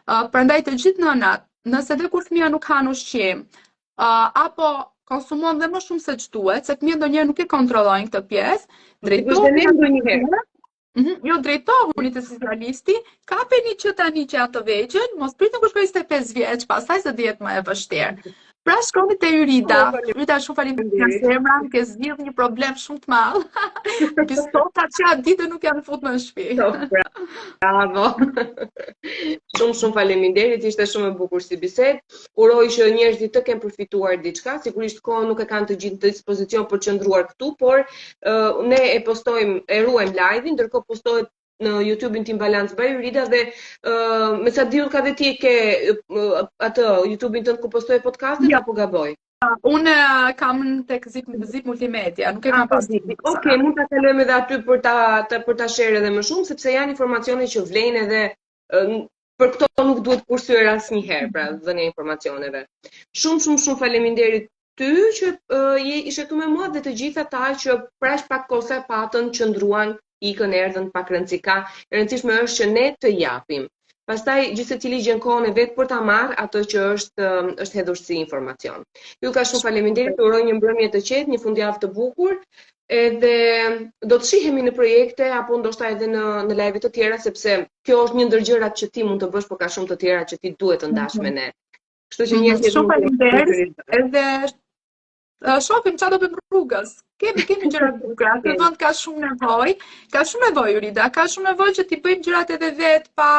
Uh, prandaj të gjithë nënat, nëse dhe kur fëmija nuk han ushqim, uh, apo konsumon dhe më shumë se ç'duhet, se fëmijët ndonjëherë nuk e kontrollojnë këtë pjesë, drejtohuni ndonjëherë. Mm -hmm. Jo drejtohuni te specialisti, kapeni që tani që janë të vegjël, mos pritni kur shkojnë 25 vjeç, pastaj se do jetë më e vështirë. Pra shkoni te Yrida. Yrida shumë faleminderit nga zemra, ke zgjidh një problem shumë të madh. Biskotat që atë ditë nuk janë fut në shtëpi. Po, bravo. shumë shumë faleminderit, ishte shumë e bukur si bisedë. Uroj që njerëzit të kenë përfituar diçka, sigurisht kohën nuk e kanë të gjithë në dispozicion për të qëndruar këtu, por uh, ne e postojmë, e ruajmë live-in, ndërkohë postohet në YouTube-in tim Balance by Yrida dhe uh, me sa di unë ka dhe ti e ke uh, atë YouTube-in tënd ku postoj podcastet jo. apo gaboj? Unë kam tek Zip Zip Multimedia, nuk e kam pas. Okej, okay, mund ta kalojmë edhe aty për ta, ta për ta share edhe më shumë sepse janë informacione që vlejnë edhe për këto nuk duhet kursyer asnjëherë, pra dhënia e informacioneve. Shumë shumë shumë faleminderit ty që uh, je ishe këtu me mua dhe të gjithë ata që për aq pak kohë sa patën qëndruan, ikën, erdhën, pak rëndësi ka. E rëndësishme është që ne të japim. Pastaj gjithsecili gjen kohën e vet për ta marrë atë që është është hedhur si informacion. Yllka shumë faleminderit, të uroj një mbrëmje të qetë, një fundjavë të bukur. Edhe do të shihemi në projekte apo ndoshta edhe në në live të tjera sepse kjo është një ndër gjërat që ti mund të bësh, por ka shumë të tjera që ti duhet të ndash me ne. Kështu që njerëzit shumë faleminderit. Edhe shohim çfarë do bëjmë rrugës. Kemi kemi gjëra të bukura. Ky vend ka shumë nevojë, ka shumë nevojë Jurida, ka shumë nevojë që t'i bëjmë gjërat edhe vet pa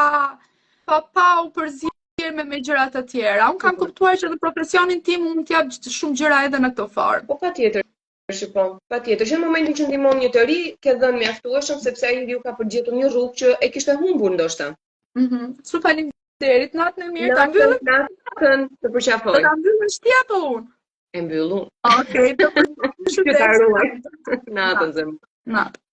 pa pa u përzier me me gjëra të tjera. Unë kam po. kuptuar që në profesionin tim unë mund të jap shumë gjëra edhe në këtë formë. Po patjetër. Po, patjetër. Që në momentin që ndihmon një të ri, ke dhënë mjaftueshëm sepse ai riu ka për të gjetur një rrugë që e kishte humbur ndoshta. Mhm. Mm Shumë faleminderit, natën e mirë, ta mbyllim. Natën, të përqafoj. Do ta mbyllësh ti apo unë? E mbyll unë. Okej, të përshëndes. Të ruaj. Natën zemër. Natë.